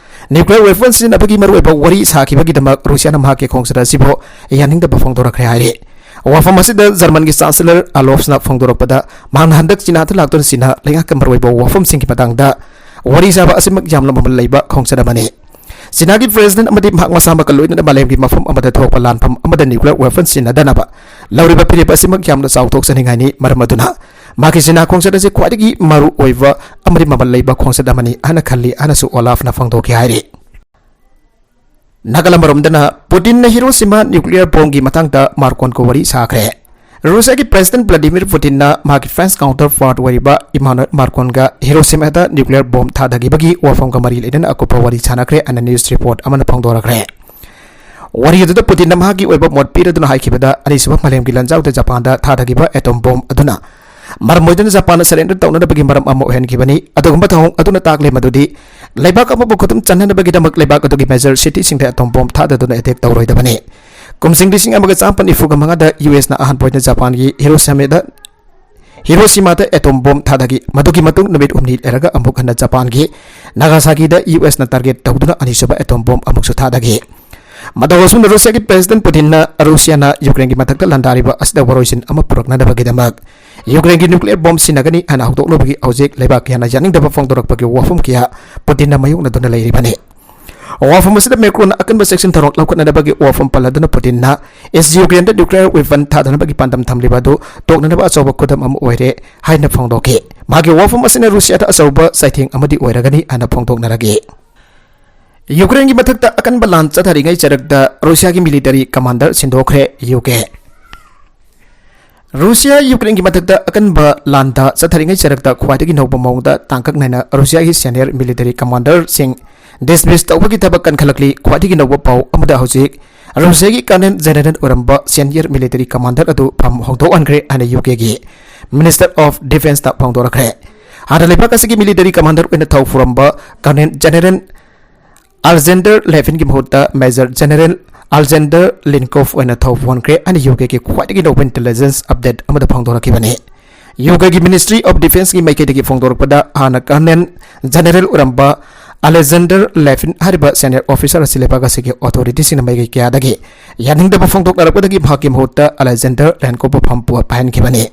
nuclear weapon ꯁꯤꯖꯤꯟꯅꯕꯒꯤ ꯃꯔꯨꯑꯣꯏꯕ ꯋꯥꯔꯤ ꯁꯥꯈꯤꯕꯒꯤꯗꯃꯛ ꯔꯨꯁꯤꯌꯥꯅ ꯃꯍꯥꯛꯀꯤ ꯈꯣꯡꯆꯠ ꯑꯁꯤꯕꯨ ꯌꯥꯅꯤꯡꯗꯕ ꯐꯣꯡꯗꯣꯔꯛꯈ꯭ꯔꯦ ꯍꯥꯏꯔꯤ꯫ ꯋꯥꯐꯝ ꯑꯁꯤꯗ ꯖꯔꯃꯟꯒꯤ Chancellor Olafꯅ ꯐꯣꯡꯗꯣꯔꯛꯄꯗ, ꯃꯍꯥꯛꯅ ꯍꯟꯗꯛ ꯆꯤꯅꯥꯗ ꯂꯥꯛꯇꯨꯅ ꯆꯤꯅꯥ ꯂꯩꯉꯥꯛꯀ ꯃꯔꯨꯑꯣꯏꯕ ꯋꯥꯐꯝꯁꯤꯡꯒꯤ ꯃꯇꯥꯡꯗ ꯋꯥꯔꯤ ꯁꯥꯕ ꯑꯁꯤꯃꯛ ꯌꯥꯝꯅ ꯃꯃꯜ ꯂꯩꯕ ꯈꯣꯡꯆꯠ ꯑꯃꯅꯤ꯫ ꯆꯤꯅꯥꯒꯤ president ꯑꯃꯗꯤ ꯃꯍꯥꯛ ꯃꯁꯥꯃꯛꯀ ꯂꯣꯏꯅꯅ ꯃꯥꯂꯦꯝꯒꯤ ꯃꯐꯝ ꯑꯃꯗ ꯊꯣꯛꯄ ꯂꯥꯟꯐꯝ ꯑꯃꯗ nuclear weapon ꯁꯤꯖꯤꯟꯅꯗꯅꯕ ꯂꯧꯔꯤꯕ ꯐꯤꯔꯦꯞ ꯑꯁꯤꯃꯛ ꯌꯥꯝꯅ ꯆꯥꯎꯊꯣꯛꯆꯅꯤꯡꯉꯥꯏꯅꯤ꯫ ꯃꯔꯝ ꯑꯗꯨꯅ ꯃꯍꯥꯛꯀꯤ ꯆꯤꯅꯥ ꯈꯣꯡꯆꯠ ꯑꯁꯤ ꯈ꯭ꯋꯥꯏꯗꯒꯤ ꯃꯔꯨ ꯑꯣꯏꯕ ꯑꯃꯗꯤ ꯃꯃꯜ ꯂꯩꯕ ꯈꯣꯡꯆꯠ ꯑꯃꯅꯤ ꯍꯥꯏꯅ ꯈꯜꯂꯤ ꯍꯥꯏꯅꯁꯨ ꯑꯣꯂꯥꯐꯅ ꯐꯣꯡꯗꯣꯛꯈꯤ ꯍꯥꯏꯔꯤ꯫ ꯅꯥꯒꯥꯂꯦꯟ ꯃꯔꯣꯝꯗꯅ ꯄꯨꯇꯤꯟꯅ ꯍꯤꯔꯣꯁꯤꯃꯥ nuclear bombꯒꯤ ꯃꯇꯥꯡꯗ ꯃꯥꯔꯀꯣꯟꯒ ꯋꯥꯔꯤ ꯁꯥꯈ꯭ꯔꯦ꯫ ꯔꯨꯁꯤꯌꯥꯒꯤ president Vladimir Putinꯅ ꯃꯍꯥꯛꯀꯤ French counterpart ꯑꯣꯏꯔꯤꯕ Emmanuel Macronꯒ ꯍꯤꯔꯣꯁꯤꯃꯥꯗ nuclear bomb ꯊꯥꯗꯈꯤꯕꯒꯤ ꯋꯥꯐꯝꯒ ꯃꯔꯤ ꯂꯩꯅꯅ ꯑꯀꯨꯞꯄ ꯋꯥꯔꯤ ꯁꯥꯟꯅꯈ꯭ꯔꯦ ꯍꯥꯏꯅ news report ꯑꯃꯅ ꯐꯣꯡꯗꯣꯔꯛꯈ꯭ꯔꯦ꯫ ꯋꯥꯔꯤ ꯑꯗꯨꯗ ꯄꯨꯇꯤꯟꯅ ꯃꯍꯥꯛꯀꯤ ꯑꯣꯏꯕ ꯃꯣꯠ ꯄꯤꯔꯗꯨꯅ ꯍꯥꯏꯈꯤꯕꯗ, ꯑꯅꯤꯁꯨꯕ ꯃꯥꯂꯦꯝꯒꯤ ꯂꯥꯟꯖꯥꯎꯗ ꯖꯄꯥꯟꯗ ꯊꯥꯗꯈꯤꯕ atom bomb ꯑꯗꯨꯅ ꯃꯔꯝ ꯑꯣꯏꯗꯨꯅ ꯖꯄꯥꯟꯅ surrender ꯇꯧꯅꯅꯕꯒꯤ ꯃꯔꯝ ꯑꯃ ꯑꯣꯏꯍꯟꯈꯤꯕꯅꯤ꯫ ꯑꯗꯨꯒꯨꯝꯕ ꯊꯧꯑꯣꯡ ꯑꯗꯨꯅ ꯇꯥꯛꯂꯦ ꯃꯗꯨꯗꯤ ꯂꯩꯕꯥꯛ ꯑꯃꯕꯨ ꯈꯨꯗꯨꯝ ꯆꯟꯅꯅꯕꯒꯤꯗꯃꯛ ꯂꯩꯕꯥꯛ ꯑꯗꯨꯒꯤ major cityꯁꯤꯡꯗ atom bomb ꯊꯥꯗꯗꯨꯅ attack ꯇꯧꯔꯣꯏꯗꯕꯅꯤ꯫ ꯀꯨꯝꯖꯤꯡ ꯂꯤꯁꯤꯡ ꯑꯃꯒ ꯆꯥꯃꯥꯄꯟ ꯅꯤꯐꯨꯒ ꯃꯉꯥꯗ ꯌꯨ ꯑꯦꯁꯅ ꯑꯍꯥꯟꯕ ꯑꯣꯏꯅ ꯖꯄꯥꯟꯒꯤ ꯍꯤꯔꯣꯁꯤꯃꯥꯗ, ꯍꯤꯔꯣꯁꯤꯃꯥꯗ atom bomb ꯊꯥꯗꯈꯤ꯫ ꯃꯗꯨꯒꯤ ꯃꯇꯨꯡ ꯅꯨꯃꯤꯠ ꯍꯨꯝꯅꯤ ꯂꯩꯔꯒ ꯑꯃꯨꯛ ꯍꯟꯅ ꯖꯄꯥꯟꯒꯤ ꯅꯥꯒꯥꯁꯥꯀꯤꯗ ꯌꯨ ꯑꯦꯁꯅ target ꯇꯧꯗꯨꯅ ꯑꯅꯤꯁꯨꯕ atom bomb ꯑꯃꯨꯛꯁꯨ ꯊꯥꯗꯈꯤ꯫ ꯃꯇꯧ ꯑꯁꯨꯝꯅ ꯔꯨꯁꯤꯌꯥꯒꯤ president ꯄꯨꯇꯤꯟꯅ ꯔꯨꯁꯤꯌꯥꯅ ꯌꯨꯀ꯭ꯔꯦꯟꯒꯤ ꯃꯊꯛꯇ ꯂꯥꯟꯗꯥꯔꯤꯕ ꯑꯁꯤꯗ ꯋꯥꯔꯣꯏꯁꯤꯟ ꯑꯃ ꯄꯨꯔꯛꯅꯅꯕꯒꯤꯗꯃꯛ ꯌꯨꯀ꯭ꯔꯦꯟꯒꯤ nuclear bomb ꯁꯤꯖꯤꯟꯅꯒꯅꯤ ꯍꯥꯏꯅ ꯍꯧꯗꯣꯛꯂꯨꯕꯒꯤ ꯍꯧꯖꯤꯛ ꯂꯩꯕꯥꯛ ꯀꯌꯥꯅ ꯌꯥꯅꯤꯡꯗꯕ ꯐꯣꯡꯗꯣꯔꯛꯄꯒꯤ ꯋꯥꯐꯝ ꯀꯌꯥ ꯄꯨꯇꯤꯟꯅ ꯃꯥꯌꯣꯛꯅꯗꯨꯅ ꯂꯩꯔꯤꯕꯅꯤ꯫ ꯋꯥꯐꯝ ꯑꯁꯤꯗ ꯃꯦꯀ꯭ꯔꯣꯟꯅ ꯑꯀꯟꯕ ꯆꯦꯛꯁꯤꯟ ꯊꯧꯔꯥꯡ ꯂꯧꯈꯠꯅꯅꯕꯒꯤ ꯋꯥꯐꯝ ꯄꯜꯂꯗꯨꯅ ꯄꯨꯇꯤꯟꯅ ꯏꯁ ꯌꯨꯀ꯭ꯔꯦꯟꯗ nuclear weapon ꯊꯥꯗꯅꯕꯒꯤ ꯄꯥꯟꯗꯝ ꯊꯝꯂꯤꯕ ꯑꯗꯨ ꯇꯣꯛꯅꯅꯕ ꯑꯆꯧꯕ ꯈꯨꯗꯝ ꯑꯃ ꯑꯣꯏꯔꯦ ꯍꯥꯏꯅ ꯐꯣꯡꯗꯣꯛꯈꯤ꯫ ꯃꯥꯒꯤ ꯋꯥꯐꯝ ꯑꯁꯤꯅ ꯔꯨꯁꯤꯌꯥꯗ ꯑꯆꯧꯕ ꯆꯩꯊꯦꯡ ꯑꯃꯗꯤ ꯑꯣꯏꯔꯒꯅꯤ ꯍꯥꯏꯅ ꯐꯣꯡꯗꯣꯛꯅꯔꯛꯏ꯫ ꯌꯨꯀ꯭ꯔꯦꯟꯒꯤ ꯃꯊꯛꯇ ꯑꯀꯟꯕ ꯂꯥꯟ ꯆꯠꯊꯔꯤꯉꯩ ꯆꯔꯛꯇ ꯔꯨꯁꯤꯌꯥꯒꯤ military commander ꯁꯤꯟꯗꯣꯛꯈ꯭ꯔꯦ, ꯌꯨ ꯀꯦ꯫ ꯔꯨꯁꯤꯌꯥ ꯌꯨꯀ꯭ꯔꯦꯟꯒꯤ ꯃꯊꯛꯇ ꯑꯀꯟꯕ ꯂꯥꯟꯗ ꯆꯠꯊꯔꯤꯉꯩ ꯆꯔꯛꯇ ꯈ꯭ꯋꯥꯏꯗꯒꯤ ꯅꯧꯕ ꯃꯑꯣꯡꯗ ꯇꯥꯡꯀꯛ ꯅꯥꯏꯅ ꯔꯨꯁꯤꯌꯥꯒꯤ senior military commanderꯁꯤꯡ dismiss ꯇꯧꯕꯒꯤ ꯊꯕꯛ ꯀꯟꯈꯠꯂꯛꯂꯤ꯫ ꯈ꯭ꯋꯥꯏꯗꯒꯤ ꯅꯧꯕ ꯄꯥꯎ ꯑꯃꯗ ꯍꯧꯖꯤꯛ ꯔꯨꯁꯤꯌꯥꯒꯤ colonel general ꯑꯣꯏꯔꯝꯕ senior military commander ꯑꯗꯨ ꯐꯝ ꯍꯣꯡꯗꯣꯛꯍꯟꯈ꯭ꯔꯦ ꯍꯥꯏꯅ ꯌꯨ ꯀꯦꯒꯤ Minister of Defenceꯅ ꯐꯣꯡꯗꯣꯔꯛꯈ꯭ꯔꯦ꯫ ꯍꯥꯟꯅ ꯂꯩꯕꯥꯛ ꯑꯁꯤꯒꯤ military commander ꯑꯣꯏꯅ ꯊꯧ ꯄꯨꯔꯝꯕ colonel general Alexander Levinꯒꯤ ꯃꯍꯨꯠꯇ Major General Alexander Lenkov ꯑꯣꯏꯅ ꯊꯧ ꯄꯨꯍꯟꯈ꯭ꯔꯦ ꯍꯥꯏꯅ ꯌꯨ ꯀꯦꯒꯤ ꯈ꯭ꯋꯥꯏꯗꯒꯤ ꯅꯧꯕ intelligence update ꯑꯃꯗ ꯐꯣꯡꯗꯣꯔꯛꯈꯤꯕꯅꯤ꯫ ꯌꯨ ꯀꯦꯒꯤ Ministry of Defenceꯀꯤ ꯃꯥꯏꯀꯩꯗꯒꯤ ꯐꯣꯡꯗꯣꯔꯛꯄꯗ, ꯍꯥꯟꯅ colonel general ꯑꯣꯏꯔꯝꯕ Alexander Levin ꯍꯥꯏꯔꯤꯕ senior officer ꯑꯁꯤ ꯂꯩꯕꯥꯛ ꯑꯁꯤꯒꯤ authorityꯁꯤꯡꯅ ꯃꯥꯏꯀꯩ ꯀꯌꯥꯗꯒꯤ ꯌꯥꯅꯤꯡꯗꯕ ꯐꯣꯡꯗꯣꯛꯅꯔꯛꯄꯗꯒꯤ ꯃꯍꯥꯛꯀꯤ ꯃꯍꯨꯠꯇ Alexander Lenkov ꯐꯝ ꯄꯨ-, ꯄꯥꯏꯍꯟꯈꯤꯕꯅꯤ꯫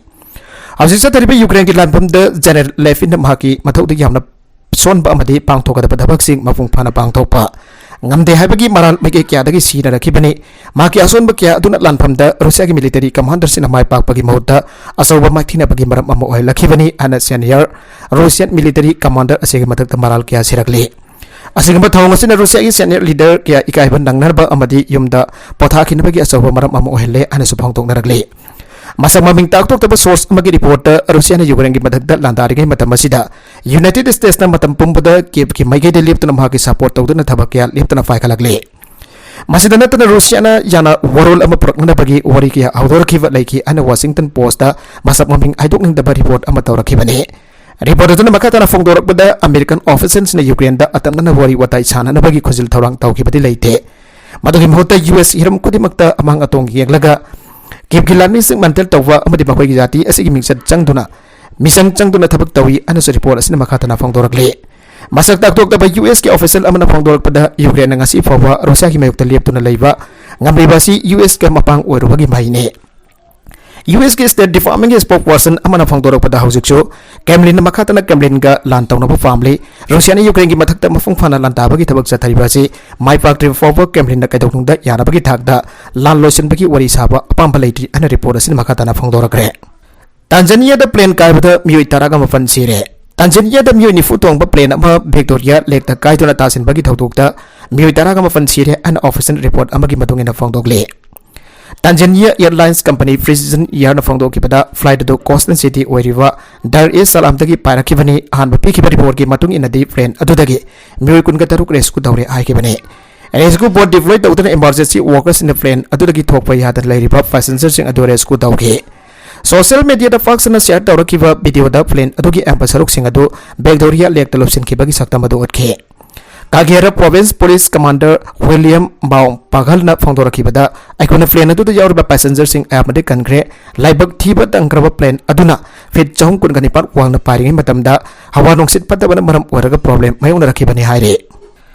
ꯍꯧꯖꯤꯛ ꯆꯠꯊꯔꯤꯕ ꯌꯨꯀ꯭ꯔꯦꯟꯒꯤ ꯂꯥꯟꯐꯝꯗ General Levinꯅ ꯃꯍꯥꯛꯀꯤ ꯃꯊꯧꯗꯒꯤ ꯌꯥꯝꯅ ꯁꯣꯟꯕ ꯑꯃꯗꯤ ꯄꯥꯡꯊꯣꯛꯀꯗꯕ ꯊꯕꯛꯁꯤꯡ ꯃꯄꯨꯡ ꯐꯥꯅ ꯄꯥꯡꯊꯣꯛꯄ ꯉꯝꯗꯦ ꯍꯥꯏꯕꯒꯤ ꯃꯔꯥꯜ ꯃꯥꯏꯀꯩ ꯀꯌꯥꯗꯒꯤ ꯁꯤꯖꯤꯟꯅꯔꯛꯈꯤꯕꯅꯤ꯫ ꯃꯍꯥꯛꯀꯤ ꯑꯁꯣꯟꯕ ꯀꯌꯥ ꯑꯗꯨꯅ ꯂꯥꯟꯐꯝꯗ ꯔꯨꯁꯤꯌꯥꯒꯤ ꯃꯤꯂꯤꯇꯔꯤ ꯀꯃꯥꯟꯗꯔꯁꯤꯡꯅ ꯃꯥꯏ ꯄꯥꯛꯄꯒꯤ ꯃꯍꯨꯠꯇ ꯑꯆꯧꯕ ꯃꯥꯏꯊꯤꯅꯕꯒꯤ ꯃꯔꯝ ꯑꯃ ꯑꯣꯏꯍꯜꯂꯛꯈꯤꯕꯅꯤ ꯍꯥꯏꯅ ꯁꯦꯅꯤꯌꯔ ꯔꯨꯁꯤꯌꯥꯟ ꯃꯤꯂꯤꯇꯔꯤ ꯀꯃꯥꯟꯗꯔ ꯑꯁꯤꯒꯤ ꯃꯊꯛꯇ ꯃꯔꯥꯜ ꯀꯌꯥ ꯁꯤꯔꯛꯂꯤ꯫ ꯑꯁꯤꯒꯨꯝꯕ ꯊꯧꯑꯣꯡ ꯑꯁꯤꯅ ꯔꯨꯁꯤꯌꯥꯒꯤ ꯁꯦꯅꯤꯌꯔ ꯂꯤꯗꯔ ꯀꯌꯥ ꯏꯀꯥꯏꯕ ꯅꯪꯅꯅꯕ ꯑꯃꯗꯤ ꯌꯨꯝꯗ ꯄꯣꯊꯥꯈꯤꯅꯕꯒꯤ ꯑꯆꯧꯕ ꯃꯔꯝ ꯑꯃ ꯑꯣꯏꯍꯜꯂꯦ ꯍꯥꯏꯅꯁꯨ ꯐꯣꯡꯗꯣꯛꯅꯔꯛꯂꯤ꯫ ꯃꯁꯛ ꯃꯃꯤꯡ ꯇꯥꯛꯊꯣꯛꯇꯕ ꯁꯣꯔꯁ ꯑꯃꯒꯤ ꯔꯤꯄꯣꯔꯠꯇ ꯔꯨꯁꯤꯌꯥꯅ ꯌꯨꯀ꯭ꯔꯦꯟꯒꯤ ꯃꯊꯛꯇ ꯂꯥꯟꯗꯥꯔꯤꯉꯩ ꯃꯇꯝ ꯑꯁꯤꯗ ꯌꯨꯅꯥꯏꯇꯦꯗ ꯁ꯭ꯇꯦꯠꯁꯅ ꯃꯇꯝ ꯄꯨꯝꯕꯗ ꯀꯤꯞꯀꯤ ꯃꯥꯏꯀꯩꯗ ꯂꯦꯞꯇꯨꯅ ꯃꯍꯥꯛꯀꯤ ꯁꯄꯣꯔꯠ ꯇꯧꯗꯨꯅ ꯊꯕꯛ ꯀꯌꯥ ꯂꯦꯞꯇꯅ ꯄꯥꯏꯈꯠꯂꯛꯂꯤ꯫ ꯃꯁꯤꯗ ꯅꯠꯇꯅ ꯔꯨꯁꯤꯌꯥꯅ ꯌꯥꯅ ꯋꯥꯔꯣꯜ ꯑꯃ ꯄꯨꯔꯛꯅꯅꯕꯒꯤ ꯋꯥꯔꯤ ꯀꯌꯥ ꯍꯧꯗꯣꯔꯛꯈꯤꯕ ꯂꯩꯈꯤ ꯍꯥꯏꯅ ꯋꯥꯁꯤꯡꯇꯟ ꯄꯣꯁꯇ ꯃꯁꯛ ꯃꯃꯤꯡ ꯍꯥꯏꯗꯣꯛꯅꯤꯡꯗꯕ ꯔꯤꯄꯣꯔꯠ ꯑꯃ ꯇꯧꯔꯛꯈꯤꯕꯅꯤ꯫ ꯔꯤꯄꯣꯔꯠ ꯑꯗꯨꯅ ꯃꯈꯥ ꯇꯥꯅ ꯐꯣꯡꯗꯣꯔꯛꯄꯗ ꯑꯃꯦꯔꯤꯀꯟ ꯑꯣꯐꯤꯁꯤꯌꯦꯜꯁꯤꯡꯅ ꯌꯨꯀ꯭ꯔꯦꯟꯗ ꯑꯇꯝꯅꯅ ꯋꯥꯔꯤ ꯋꯥꯇꯥꯏ ꯁꯥꯟꯅꯅꯕꯒꯤ ꯈꯨꯖꯤꯜ ꯊꯧꯔꯥꯡ ꯇꯧꯈꯤꯕꯗꯤ ꯂꯩꯇꯦ꯫ ꯃꯗꯨꯒꯤ ꯃꯍꯨꯠꯇ ꯌꯨ ꯑꯦꯁ ꯍꯤꯔꯝ ꯈꯨꯗꯤꯡꯃꯛꯇ ꯑꯃꯥꯡ ꯑꯇꯣꯡ ꯌꯦꯡꯂꯒ ꯀꯤꯞꯀꯤ ꯂꯥꯟꯃꯤꯁꯤꯡ ꯃꯟꯇꯦꯜ ꯇꯧꯕ ꯑꯃꯗꯤ ꯃꯈꯣꯏꯒꯤ ꯖꯥꯇꯤ ꯑꯁꯤꯒꯤ ꯃꯤꯡꯆꯠ ꯆꯪꯗꯨꯅ, ꯃꯤꯆꯪ ꯆꯪꯗꯨꯅ ꯊꯕꯛ ꯇꯧꯏ ꯍꯥꯏꯅꯁꯨ ꯔꯤꯄꯣꯔꯠ ꯑꯁꯤꯅ ꯃꯈꯥ ꯇꯥꯅ ꯐꯣꯡꯗꯣꯔꯛꯂꯤ꯫ ꯃꯁꯛ ꯇꯥꯛꯊꯣꯛꯇꯕ ꯌꯨ ꯑꯦꯁꯀꯤ ꯑꯣꯐꯤꯁꯤꯌꯦꯜ ꯑꯃꯅ ꯐꯣꯡꯗꯣꯔꯛꯄꯗ ꯌꯨꯀ꯭ꯔꯦꯟꯅ ꯉꯁꯤ ꯐꯥꯎꯕ ꯔꯨꯁꯤꯌꯥꯒꯤ ꯃꯥꯌꯣꯛꯇ ꯂꯦꯞꯇꯨꯅ ꯂꯩꯕ ꯉꯝꯂꯤꯕ ꯑꯁꯤ ꯌꯨ ꯑꯦꯁꯀ ꯃꯄꯥꯡ ꯑꯣꯏꯔꯨꯕꯒꯤ ꯃꯍꯩꯅꯤ꯫ ꯌꯨ ꯑꯦꯁꯀꯤ ꯁ꯭ꯇꯦꯠ ꯗꯤꯄꯥꯔꯠꯃꯦꯟꯒꯤ ꯁ꯭ꯄꯣꯛ ꯄꯔꯁꯟ ꯑꯃꯅ ꯐꯣꯡꯗꯣꯔꯛꯄꯗ ꯍꯧꯖꯤꯛꯁꯨ ꯀ꯭ꯔꯦꯝꯂꯤꯟꯅ ꯃꯈꯥ ꯇꯥꯅ ꯀ꯭ꯔꯦꯝꯂꯤꯟꯒ ꯂꯥꯟ ꯇꯧꯅꯕ ꯄꯥꯝꯂꯤ꯫ ꯔꯨꯁꯤꯌꯥꯅ ꯌꯨꯀ꯭ꯔꯦꯟꯒꯤ ꯃꯊꯛꯇ ꯃꯄꯨꯡ ꯐꯥꯅ ꯂꯥꯟꯗꯥꯕꯒꯤ ꯊꯕꯛ ꯆꯠꯊꯔꯤꯕ ꯑꯁꯤ ꯃꯥꯏ ꯄꯥꯛꯇ꯭ꯔꯤꯕ ꯐꯥꯎꯕ ꯀ꯭ꯔꯦꯝꯂꯤꯟꯅ ꯀꯩꯗꯧꯅꯨꯡꯗ ꯌꯥꯅꯕꯒꯤ ꯊꯥꯛꯇ ꯂꯥꯟ ꯂꯣꯏꯁꯤꯟꯕꯒꯤ ꯋꯥꯔꯤ ꯁꯥꯕ ꯑꯄꯥꯝꯕ ꯂꯩꯇ꯭ꯔꯤ ꯍꯥꯏꯅ ꯔꯤꯄꯣꯔꯠ ꯑꯁꯤꯅ ꯃꯈꯥ ꯇꯥꯅ ꯐꯣꯡꯗꯣꯔꯛꯈ꯭ꯔꯦ꯫ ꯇꯥꯟꯖꯥꯅꯤꯌꯥꯗ ꯄ꯭ꯂꯦꯟ ꯀꯥꯏꯕꯗ ꯃꯤꯑꯣꯏ ꯇꯔꯥꯒ ꯃꯥꯄꯟ ꯁꯤꯔꯦ꯫ ꯇꯥꯟꯖꯥꯅꯤꯌꯥꯗ ꯃꯤꯑꯣꯏ ꯅꯤꯐꯨ ꯇꯣꯡꯕ ꯄ꯭ꯂꯦꯟ ꯑꯃ ꯚꯤꯛꯇꯣꯔꯤꯌꯥ ꯂꯦꯛꯇ ꯀꯥꯏꯗꯨꯅ ꯇꯥꯁꯤꯟꯕꯒꯤ ꯊꯧꯗꯣꯛꯇ ꯃꯤꯑꯣꯏ ꯇꯔꯥꯒ ꯃꯥꯄꯟ ꯁꯤꯔꯦ ꯍꯥꯏꯅ ꯑꯣꯐꯤꯁꯤꯌꯦꯜ ꯔꯤꯄꯣꯔꯠ ꯑꯃꯒꯤ ꯃꯇꯨꯡ ꯏꯟꯅ ꯐꯣꯡꯗꯣꯛꯂꯤ꯫ ꯇꯥꯟꯖꯥꯅꯤꯌꯥ ꯑꯦꯌꯔꯂꯥꯏꯟꯁ ꯀꯝꯄꯅꯤ ꯄ꯭ꯔꯤꯁꯤꯖꯟ ꯏꯌꯥꯔꯅ ꯐꯣꯡꯗꯣꯛꯈꯤꯕꯗ ꯐ꯭ꯂꯥꯏꯠ ꯑꯗꯨ ꯀꯣꯁꯇꯦꯜ ꯁꯤꯇꯤ ꯑꯣꯏꯔꯤꯕ ꯗꯥꯔ ꯑꯦꯁ ꯁꯂꯥꯝꯗꯒꯤ ꯄꯥꯏꯔꯛꯈꯤꯕꯅꯤ꯫ ꯑꯍꯥꯟꯕ ꯄꯤꯈꯤꯕ ꯔꯤꯄꯣꯔꯠꯀꯤ ꯃꯇꯨꯡ ꯏꯟꯅꯗꯤ ꯄ꯭ꯂꯦꯟ ꯑꯗꯨꯗꯒꯤ ꯃꯤꯑꯣꯏ ꯀꯨꯟꯒ ꯇꯔꯨꯛ ꯔꯦꯁꯀ꯭ꯌꯨ ꯇꯧꯔꯦ ꯍꯥꯏꯈꯤꯕꯅꯤ꯫ ꯔꯦꯁꯀ꯭ꯌꯨ ꯕꯣꯠ ꯗꯤꯄ꯭ꯂꯣꯏ ꯇꯧꯗꯨꯅ ꯏꯃꯔꯖꯦꯟꯁꯤ ꯋꯥꯔꯀꯔꯁꯤꯡꯅ ꯄ꯭ꯂꯦꯟ ꯑꯗꯨꯗꯒꯤ ꯊꯣꯛꯄ ꯌꯥꯗꯅ ꯂꯩꯔꯤꯕ ꯄꯦꯁꯦꯟꯖꯔꯁꯤꯡ ꯑꯗꯨ ꯔꯦꯁꯀ꯭ꯌꯨ ꯇꯧꯈꯤ꯫ ꯁꯣꯁꯤꯌꯦꯜ ꯃꯤꯗꯤꯌꯥꯗ ꯄꯥꯛ ꯁꯟꯅ ꯁꯤꯌꯔ ꯇꯧꯔꯛꯈꯤꯕ ꯚꯤꯗꯤꯑꯣꯗ ꯄ꯭ꯂꯦꯟ ꯑꯗꯨꯒꯤ ꯑꯌꯥꯝꯕ ꯁꯔꯨꯛꯁꯤꯡ ꯑꯗꯨ ꯚꯤꯛꯇꯣꯔꯤꯌꯥ ꯂꯦꯛꯇ ꯂꯨꯞꯁꯤꯟꯈꯤꯕꯒꯤ ꯁꯛꯇꯝ ꯑꯗꯨ ꯎꯠꯈꯤ꯫ ꯀꯥꯒꯦꯔꯥ ꯄ꯭ꯔꯣꯚꯤꯟꯁ ꯄꯨꯂꯤꯁ ꯀꯃꯥꯟꯗꯔ ꯋꯤꯂꯤꯌꯝ ꯕꯥꯎ ꯄꯥꯒꯜꯅ ꯐꯣꯡꯗꯣꯔꯛꯈꯤꯕꯗ, ꯑꯩꯈꯣꯏꯅ ꯄ꯭ꯂꯦꯟ ꯑꯗꯨꯗ ꯌꯥꯎꯔꯤꯕ ꯄꯦꯁꯦꯟꯖꯔꯁꯤꯡ ꯑꯌꯥꯝꯕꯗꯤ ꯀꯟꯈ꯭ꯔꯦ꯫ ꯂꯥꯏꯕꯛ ꯊꯤꯕ ꯇꯪꯈ꯭ꯔꯕ ꯄ꯭ꯂꯦꯟ ꯑꯗꯨꯅ ꯐꯤꯠ ꯆꯍꯨꯝ ꯀꯨꯟꯒ ꯅꯤꯄꯥꯟ ꯋꯥꯡꯅ ꯄꯥꯏꯔꯤꯉꯩ ꯃꯇꯝꯗ ꯍꯋꯥ ꯅꯨꯡꯁꯤꯠ ꯐꯠꯇꯕꯅ ꯃꯔꯝ ꯑꯣꯏꯔꯒ ꯄ꯭ꯔꯣꯕ꯭ꯂꯦꯝ ꯃꯥꯌꯣꯛꯅꯔꯛꯈꯤꯕꯅꯤ ꯍꯥꯏꯔꯤ꯫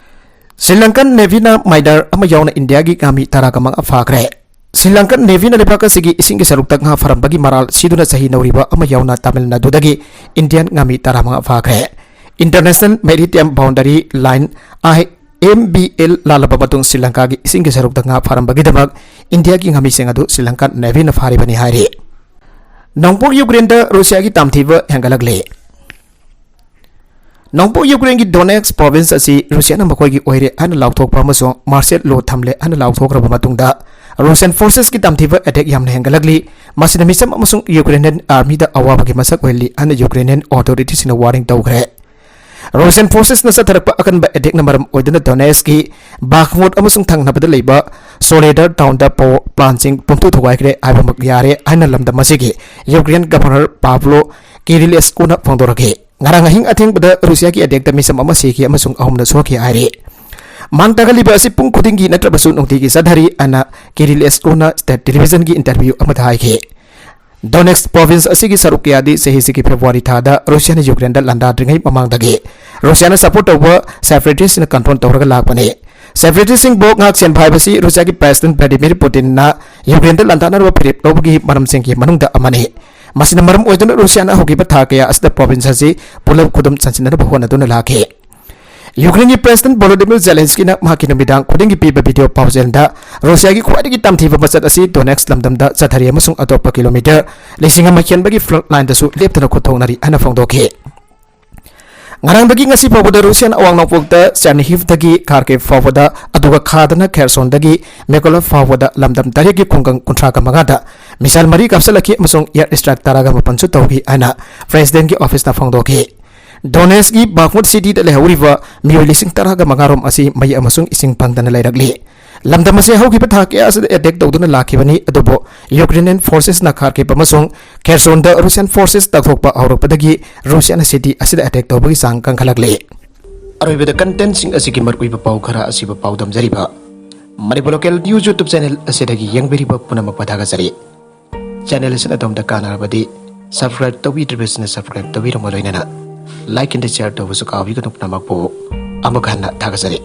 ꯁ꯭ꯔꯤ ꯂꯪꯀꯟ ꯅꯦꯚꯤꯅ ꯃꯥꯏꯅꯔ ꯑꯃ ꯌꯥꯎꯅ ꯏꯟꯗꯤꯌꯥꯒꯤ ꯉꯥꯃꯤ ꯇꯔꯥꯒ ꯃꯉꯥ ꯐꯥꯈ꯭ꯔꯦ꯫ ꯁ꯭ꯔꯤ ꯂꯪꯀꯟ ꯅꯦꯚꯤꯅ ꯂꯩꯕꯥꯛ ꯑꯁꯤꯒꯤ ꯏꯁꯤꯡꯒꯤ ꯁꯔꯨꯛꯇ ꯉꯥ ꯐꯥꯔꯝꯕꯒꯤ ꯃꯔꯥꯜ ꯁꯤꯗꯨꯅ ꯆꯍꯤ ꯅꯧꯔꯤꯕ ꯑꯃ ꯌꯥꯎꯅ ꯇꯥꯃꯤꯜ ꯅꯥꯗꯨꯗꯒꯤ ꯏꯟꯗꯤꯌꯟ ꯉꯥꯃꯤ ꯇꯔꯥꯃꯉꯥ ꯐꯥꯈ꯭ꯔꯦ꯫ International Maritime Boundary Line, I M B L, ꯂꯥꯜꯂꯕ ꯃꯇꯨꯡ ꯁ꯭ꯔꯤ ꯂꯪꯀꯥꯒꯤ ꯏꯁꯤꯡꯒꯤ ꯁꯔꯨꯛꯇ ꯉꯥ ꯐꯥꯔꯝꯕꯒꯤꯗꯃꯛ ꯏꯟꯗꯤꯌꯥꯒꯤ ꯉꯥꯃꯤꯁꯤꯡ ꯑꯗꯨ ꯁ꯭ꯔꯤ ꯂꯪꯀꯥ ꯅꯦꯚꯤꯅ ꯐꯥꯔꯤꯕꯅꯤ ꯍꯥꯏꯔꯤ꯫ ꯅꯣꯡꯄꯣꯛ ꯌꯨꯀ꯭ꯔꯦꯟꯗ ꯔꯨꯁꯤꯌꯥꯒꯤ ꯇꯝꯊꯤꯕ ꯍꯦꯟꯒꯠꯂꯛꯂꯤ꯫ ꯅꯣꯡꯄꯣꯛ ꯌꯨꯀ꯭ꯔꯦꯟꯒꯤ ꯗꯣꯅꯦꯠꯁ ꯄ꯭ꯔꯣꯚꯤꯟꯁ ꯑꯁꯤ ꯔꯨꯁꯤꯌꯥꯅ ꯃꯈꯣꯏꯒꯤ ꯑꯣꯏꯔꯦ ꯍꯥꯏꯅ ꯂꯥꯎꯊꯣꯛꯄ ꯑꯃꯁꯨꯡ ꯃꯥꯔꯁꯦꯜ ꯂꯣ ꯊꯝꯂꯦ ꯍꯥꯏꯅ ꯂꯥꯎꯊꯣꯛꯈ꯭ꯔꯕ ꯃꯇꯨꯡꯗ, ꯔꯨꯁꯤꯌꯥꯟ ꯐꯣꯔꯁꯦꯁꯀꯤ ꯇꯝꯊꯤꯕ ꯑꯦꯇꯦꯛ ꯌꯥꯝꯅ ꯍꯦꯟꯒꯠꯂꯛꯂꯤ꯫ ꯃꯁꯤꯅ ꯃꯤꯆꯝ ꯑꯃꯁꯨꯡ ꯌꯨꯀ꯭ꯔꯦꯅꯤꯌꯟ ꯑꯥꯔꯃꯤꯗ ꯑꯋꯥꯕꯒꯤ ꯃꯁꯛ ꯑꯣꯏꯍꯜꯂꯤ ꯍꯥꯏꯅ ꯌꯨꯀ꯭ꯔꯦꯅꯤꯌꯟ ꯑꯣꯊꯣꯔꯤꯇꯤꯁꯤꯡꯅ ꯋꯥꯔꯅꯤꯡ ꯇꯧꯈ꯭ꯔꯦ꯫ ꯔꯨꯁꯤꯌꯟ ꯐꯣꯔꯁꯦꯁꯅ ꯆꯠꯊꯔꯛꯄ ꯑꯀꯟꯕ ꯑꯦꯇꯦꯛꯅ ꯃꯔꯝ ꯑꯣꯏꯗꯨꯅ ꯗꯣꯅꯦꯠꯁꯀꯤ ꯕꯥꯈꯃꯨꯠ ꯑꯃꯁꯨꯡ ꯊꯪꯅꯕꯗ ꯂꯩꯕ ꯁꯣꯂꯦꯗꯥꯔ ꯇꯥꯎꯟꯗ ꯄꯥꯋꯔ ꯄ꯭ꯂꯥꯟꯁꯤꯡ ꯄꯨꯝꯊꯨ ꯊꯨꯒꯥꯏꯈ꯭ꯔꯦ ꯍꯥꯏꯕꯃꯛ ꯌꯥꯔꯦ ꯍꯥꯏꯅ ꯂꯝꯗꯝ ꯑꯁꯤꯒꯤ ꯌꯨꯀ꯭ꯔꯦꯟ ꯒꯚꯔꯅꯔ ꯄꯥꯕ꯭ꯂꯣ ꯀꯤꯔꯤꯂꯦꯁꯀꯣꯅ ꯐꯣꯡꯗꯣꯔꯛꯈꯤ꯫ ꯉꯔꯥꯡ ꯑꯍꯤꯡ ꯑꯊꯦꯡꯕꯗ ꯔꯨꯁꯤꯌꯥꯒꯤ ꯑꯦꯇꯦꯛꯇ ꯃꯤꯆꯝ ꯑꯃ ꯁꯤꯈꯤ ꯑꯃꯁꯨꯡ ꯑꯍꯨꯝꯅ ꯁꯣꯛꯈꯤ ꯍꯥꯏꯔꯤ꯫ ꯃꯥꯡ ꯇꯥꯛꯍꯜꯂꯤꯕ ꯑꯁꯤ ꯄꯨꯡ ꯈꯨꯗꯤꯡꯒꯤ ꯅꯠꯇ꯭ꯔꯕꯁꯨ ꯅꯨꯡꯇꯤꯒꯤ ꯆꯠꯊꯔꯤ ꯍꯥꯏꯅ ꯀꯤꯔꯤꯂꯦꯁꯀꯣꯅ ꯁ꯭ꯇꯦꯠ ꯇꯦꯂꯤꯚꯤꯖꯟꯒꯤ ꯏꯟꯇꯔꯚ꯭ꯌꯨ ꯑꯃꯗ ꯍꯥꯏꯈꯤ꯫ ꯗꯣꯅꯦꯠꯁ ꯄ꯭ꯔꯣꯚꯤꯟꯁ ꯑꯁꯤꯒꯤ ꯁꯔꯨꯛ ꯀꯌꯥꯗꯤ ꯆꯍꯤꯁꯤꯒꯤ ꯐꯦꯕ꯭ꯔꯨꯋꯥꯔꯤ ꯊꯥꯗ ꯔꯨꯁꯤꯌꯥꯅ ꯌꯨꯀ꯭ꯔꯦꯟꯗ ꯂꯥꯟꯗꯥꯗ꯭ꯔꯤꯉꯩ ꯃꯃꯥꯡꯗꯒꯤ ꯔꯨꯁꯤꯌꯥꯅ ꯁꯄꯣꯔꯠ ꯇꯧꯕ ꯁꯦꯄꯔꯦꯇꯤꯁꯁꯤꯡꯅ ꯀꯟꯇ꯭ꯔꯣꯜ ꯇꯧꯔꯒ ꯂꯥꯛꯄꯅꯤ꯫ ꯁꯦꯄꯔꯦꯇꯤꯁꯁꯤꯡꯕꯨ ꯉꯥꯛ ꯁꯦꯟꯕ ꯍꯥꯏꯕꯁꯤ ꯔꯨꯁꯤꯌꯥꯒꯤ ꯄ꯭ꯔꯦꯁꯤꯗꯦꯟꯠ ꯚ꯭ꯂꯥꯗꯤꯃꯤꯔ ꯄꯨꯇꯤꯟꯅ ꯌꯨꯀ꯭ꯔꯦꯟꯗ ꯂꯥꯟꯗꯥꯅꯕ ꯐꯤꯔꯦꯞ ꯂꯧꯕꯒꯤ ꯃꯔꯝꯁꯤꯡꯒꯤ ꯃꯅꯨꯡꯗ ꯑꯃꯅꯤ꯫ ꯃꯁꯤꯅ ꯃꯔꯝ ꯑꯣꯏꯗꯨꯅ ꯔꯨꯁꯤꯌꯥꯅ ꯍꯧꯈꯤꯕ ꯊꯥ ꯀꯌꯥ ꯑꯁꯤꯗ ꯄ꯭ꯔꯣꯚꯤꯟꯁ ꯑꯁꯤ ꯄꯨꯂꯞ ꯈꯨꯗꯨꯝ ꯆꯟꯁꯤꯟꯅꯅꯕ ꯍꯣꯠꯅꯗꯨꯅ ꯂꯥꯛꯈꯤ꯫ ꯌꯨꯀ꯭ꯔꯦꯟꯒꯤ ꯄ꯭ꯔꯦꯁꯤꯗꯦꯟꯠ ꯚꯣꯂꯣꯗꯤꯃꯤꯔ ꯖꯦꯂꯦꯟꯁꯀꯤꯅ ꯃꯍꯥꯛꯀꯤ ꯅꯨꯃꯤꯗꯥꯡ ꯈꯨꯗꯤꯡꯒꯤ ꯄꯤꯕ ꯚꯤꯗꯤꯑꯣ ꯄꯥꯎꯖꯦꯜꯗ ꯔꯨꯁꯤꯌꯥꯒꯤ ꯈ꯭ꯋꯥꯏꯗꯒꯤ ꯇꯝꯊꯤꯕ ꯃꯆꯠ ꯑꯁꯤ ꯗꯣꯅꯦꯠꯁ ꯂꯝꯗꯝꯗ ꯆꯠꯊꯔꯤ ꯑꯃꯁꯨꯡ ꯑꯇꯣꯞꯄ ꯀꯤꯂꯣꯃꯤꯇꯔ ꯂꯤꯁꯤꯡ ꯑꯃ ꯍꯦꯟꯕꯒꯤ ꯐ꯭ꯔꯟꯠ ꯂꯥꯏꯟꯗꯁꯨ ꯂꯦꯞꯇꯅ ꯈꯨꯠ ꯊꯣꯛꯅꯔꯤ ꯍꯥꯏꯅ ꯐꯣꯡꯗꯣꯛꯈꯤ꯫ ꯉꯔꯥꯡꯗꯒꯤ ꯉꯁꯤ ꯐꯥꯎꯕꯗ ꯔꯨꯁꯤꯌꯥꯅ ꯑꯋꯥꯡ ꯅꯣꯡꯄꯣꯛꯇ ꯆꯦꯔꯅꯤꯍꯤꯚꯇꯒꯤ ꯈꯥꯔꯀꯤꯚ ꯐꯥꯎꯕꯗ, ꯑꯗꯨꯒ ꯈꯥꯗꯅ ꯈꯦꯔꯁꯣꯟꯗꯒꯤ ꯃꯤꯀꯣꯂꯥꯏꯚ ꯐꯥꯎꯕꯗ ꯂꯝꯗꯝ ꯇꯔꯦꯠꯀꯤ ꯈꯨꯡꯒꯪ ꯀꯨꯟꯊ꯭ꯔꯥꯒ ꯃꯉꯥꯗ ꯃꯤꯁꯥꯏꯜ ꯃꯔꯤ ꯀꯥꯞꯁꯤꯜꯂꯛꯈꯤ ꯑꯃꯁꯨꯡ ꯑꯦꯌꯔ ꯁ꯭ꯇ꯭ꯔꯥꯏꯛ ꯇꯔꯥꯒ ꯃꯥꯄꯟꯁꯨ ꯇꯧꯈꯤ ꯍꯥꯏꯅ ꯄ꯭ꯔꯦꯁꯤꯗꯦꯟꯠꯀꯤ ꯑꯣꯐꯤꯁꯅ ꯐꯣꯡꯗꯣꯛꯈꯤ꯫ ꯗꯣꯅꯦꯠꯁꯀꯤ ꯕꯥꯈꯃꯨꯠ ꯁꯤꯇꯤꯗ ꯂꯩꯍꯧꯔꯤꯕ ꯃꯤꯑꯣꯏ ꯂꯤꯁꯤꯡ ꯇꯔꯥꯒ ꯃꯉꯥ ꯔꯣꯝ ꯑꯁꯤ ꯃꯩ ꯑꯃꯁꯨꯡ ꯏꯁꯤꯡ ꯐꯪꯗꯅ ꯂꯩꯔꯛꯂꯤ꯫ ꯂꯝꯗꯝ ꯑꯁꯤ ꯍꯧꯈꯤꯕ ꯊꯥ ꯀꯌꯥ ꯑꯁꯤꯗ ꯑꯦꯇꯦꯛ ꯇꯧꯗꯨꯅ ꯂꯥꯛꯈꯤꯕꯅꯤ, ꯑꯗꯨꯕꯨ ꯌꯨꯀ꯭ꯔꯦꯅꯤꯌꯟ ꯐꯣꯔꯁꯦꯁꯅ ꯈꯥꯔꯀꯤꯚ ꯑꯃꯁꯨꯡ ꯈꯦꯔꯁꯣꯟꯗ ꯔꯨꯁꯤꯌꯟ ꯐꯣꯔꯁꯦꯁ ꯇꯛꯊꯣꯛꯄ ꯍꯧꯔꯛꯄꯗꯒꯤ ꯔꯨꯁꯤꯌꯥꯅ ꯁꯤꯇꯤ ꯑꯁꯤꯗ ꯑꯦꯇꯦꯛ ꯇꯧꯕꯒꯤ ꯆꯥꯡ ꯀꯟꯈꯠꯂꯛꯂꯤ꯫ ꯑꯔꯣꯏꯕꯗ ꯀꯟꯇꯦꯟꯠꯁꯤꯡ ꯑꯁꯤꯒꯤ ꯃꯔꯨꯑꯣꯏꯕ ꯄꯥꯎ ꯈꯔ ꯑꯁꯤꯕꯨ ꯄꯥꯎꯗꯝꯖꯔꯤꯕ Manipur local news YouTube channel ꯑꯁꯤꯗꯒꯤ ꯌꯦꯡꯕꯤꯔꯤꯕ ꯄꯨꯝꯅꯃꯛꯄꯨ ꯊꯥꯒꯠꯆꯔꯤ꯫ ꯆꯦꯅꯦꯜ ꯑꯁꯤꯅ ꯑꯗꯣꯝꯗ ꯀꯥꯟꯅꯔꯕꯗꯤ ꯁꯕꯁꯀ꯭ꯔꯥꯏꯕ ꯇꯧꯕꯤꯗ꯭ꯔꯤꯕꯁꯤꯡꯅ ꯁꯕꯁꯀ꯭ꯔꯥꯏꯕ ꯇꯧꯕꯤꯔꯝꯕ ꯂꯣꯏꯅꯅ ꯂꯥꯏꯛ ꯑꯦꯟ ꯁꯤꯌꯔ ꯇꯧꯕꯁꯨ ꯀꯥꯎꯕꯤꯒꯅꯨ꯫ ꯄꯨꯝꯅꯃꯛꯄꯨ ꯑꯃꯨꯛ ꯍꯟꯅ ꯊꯥꯒꯠꯆꯔꯤ꯫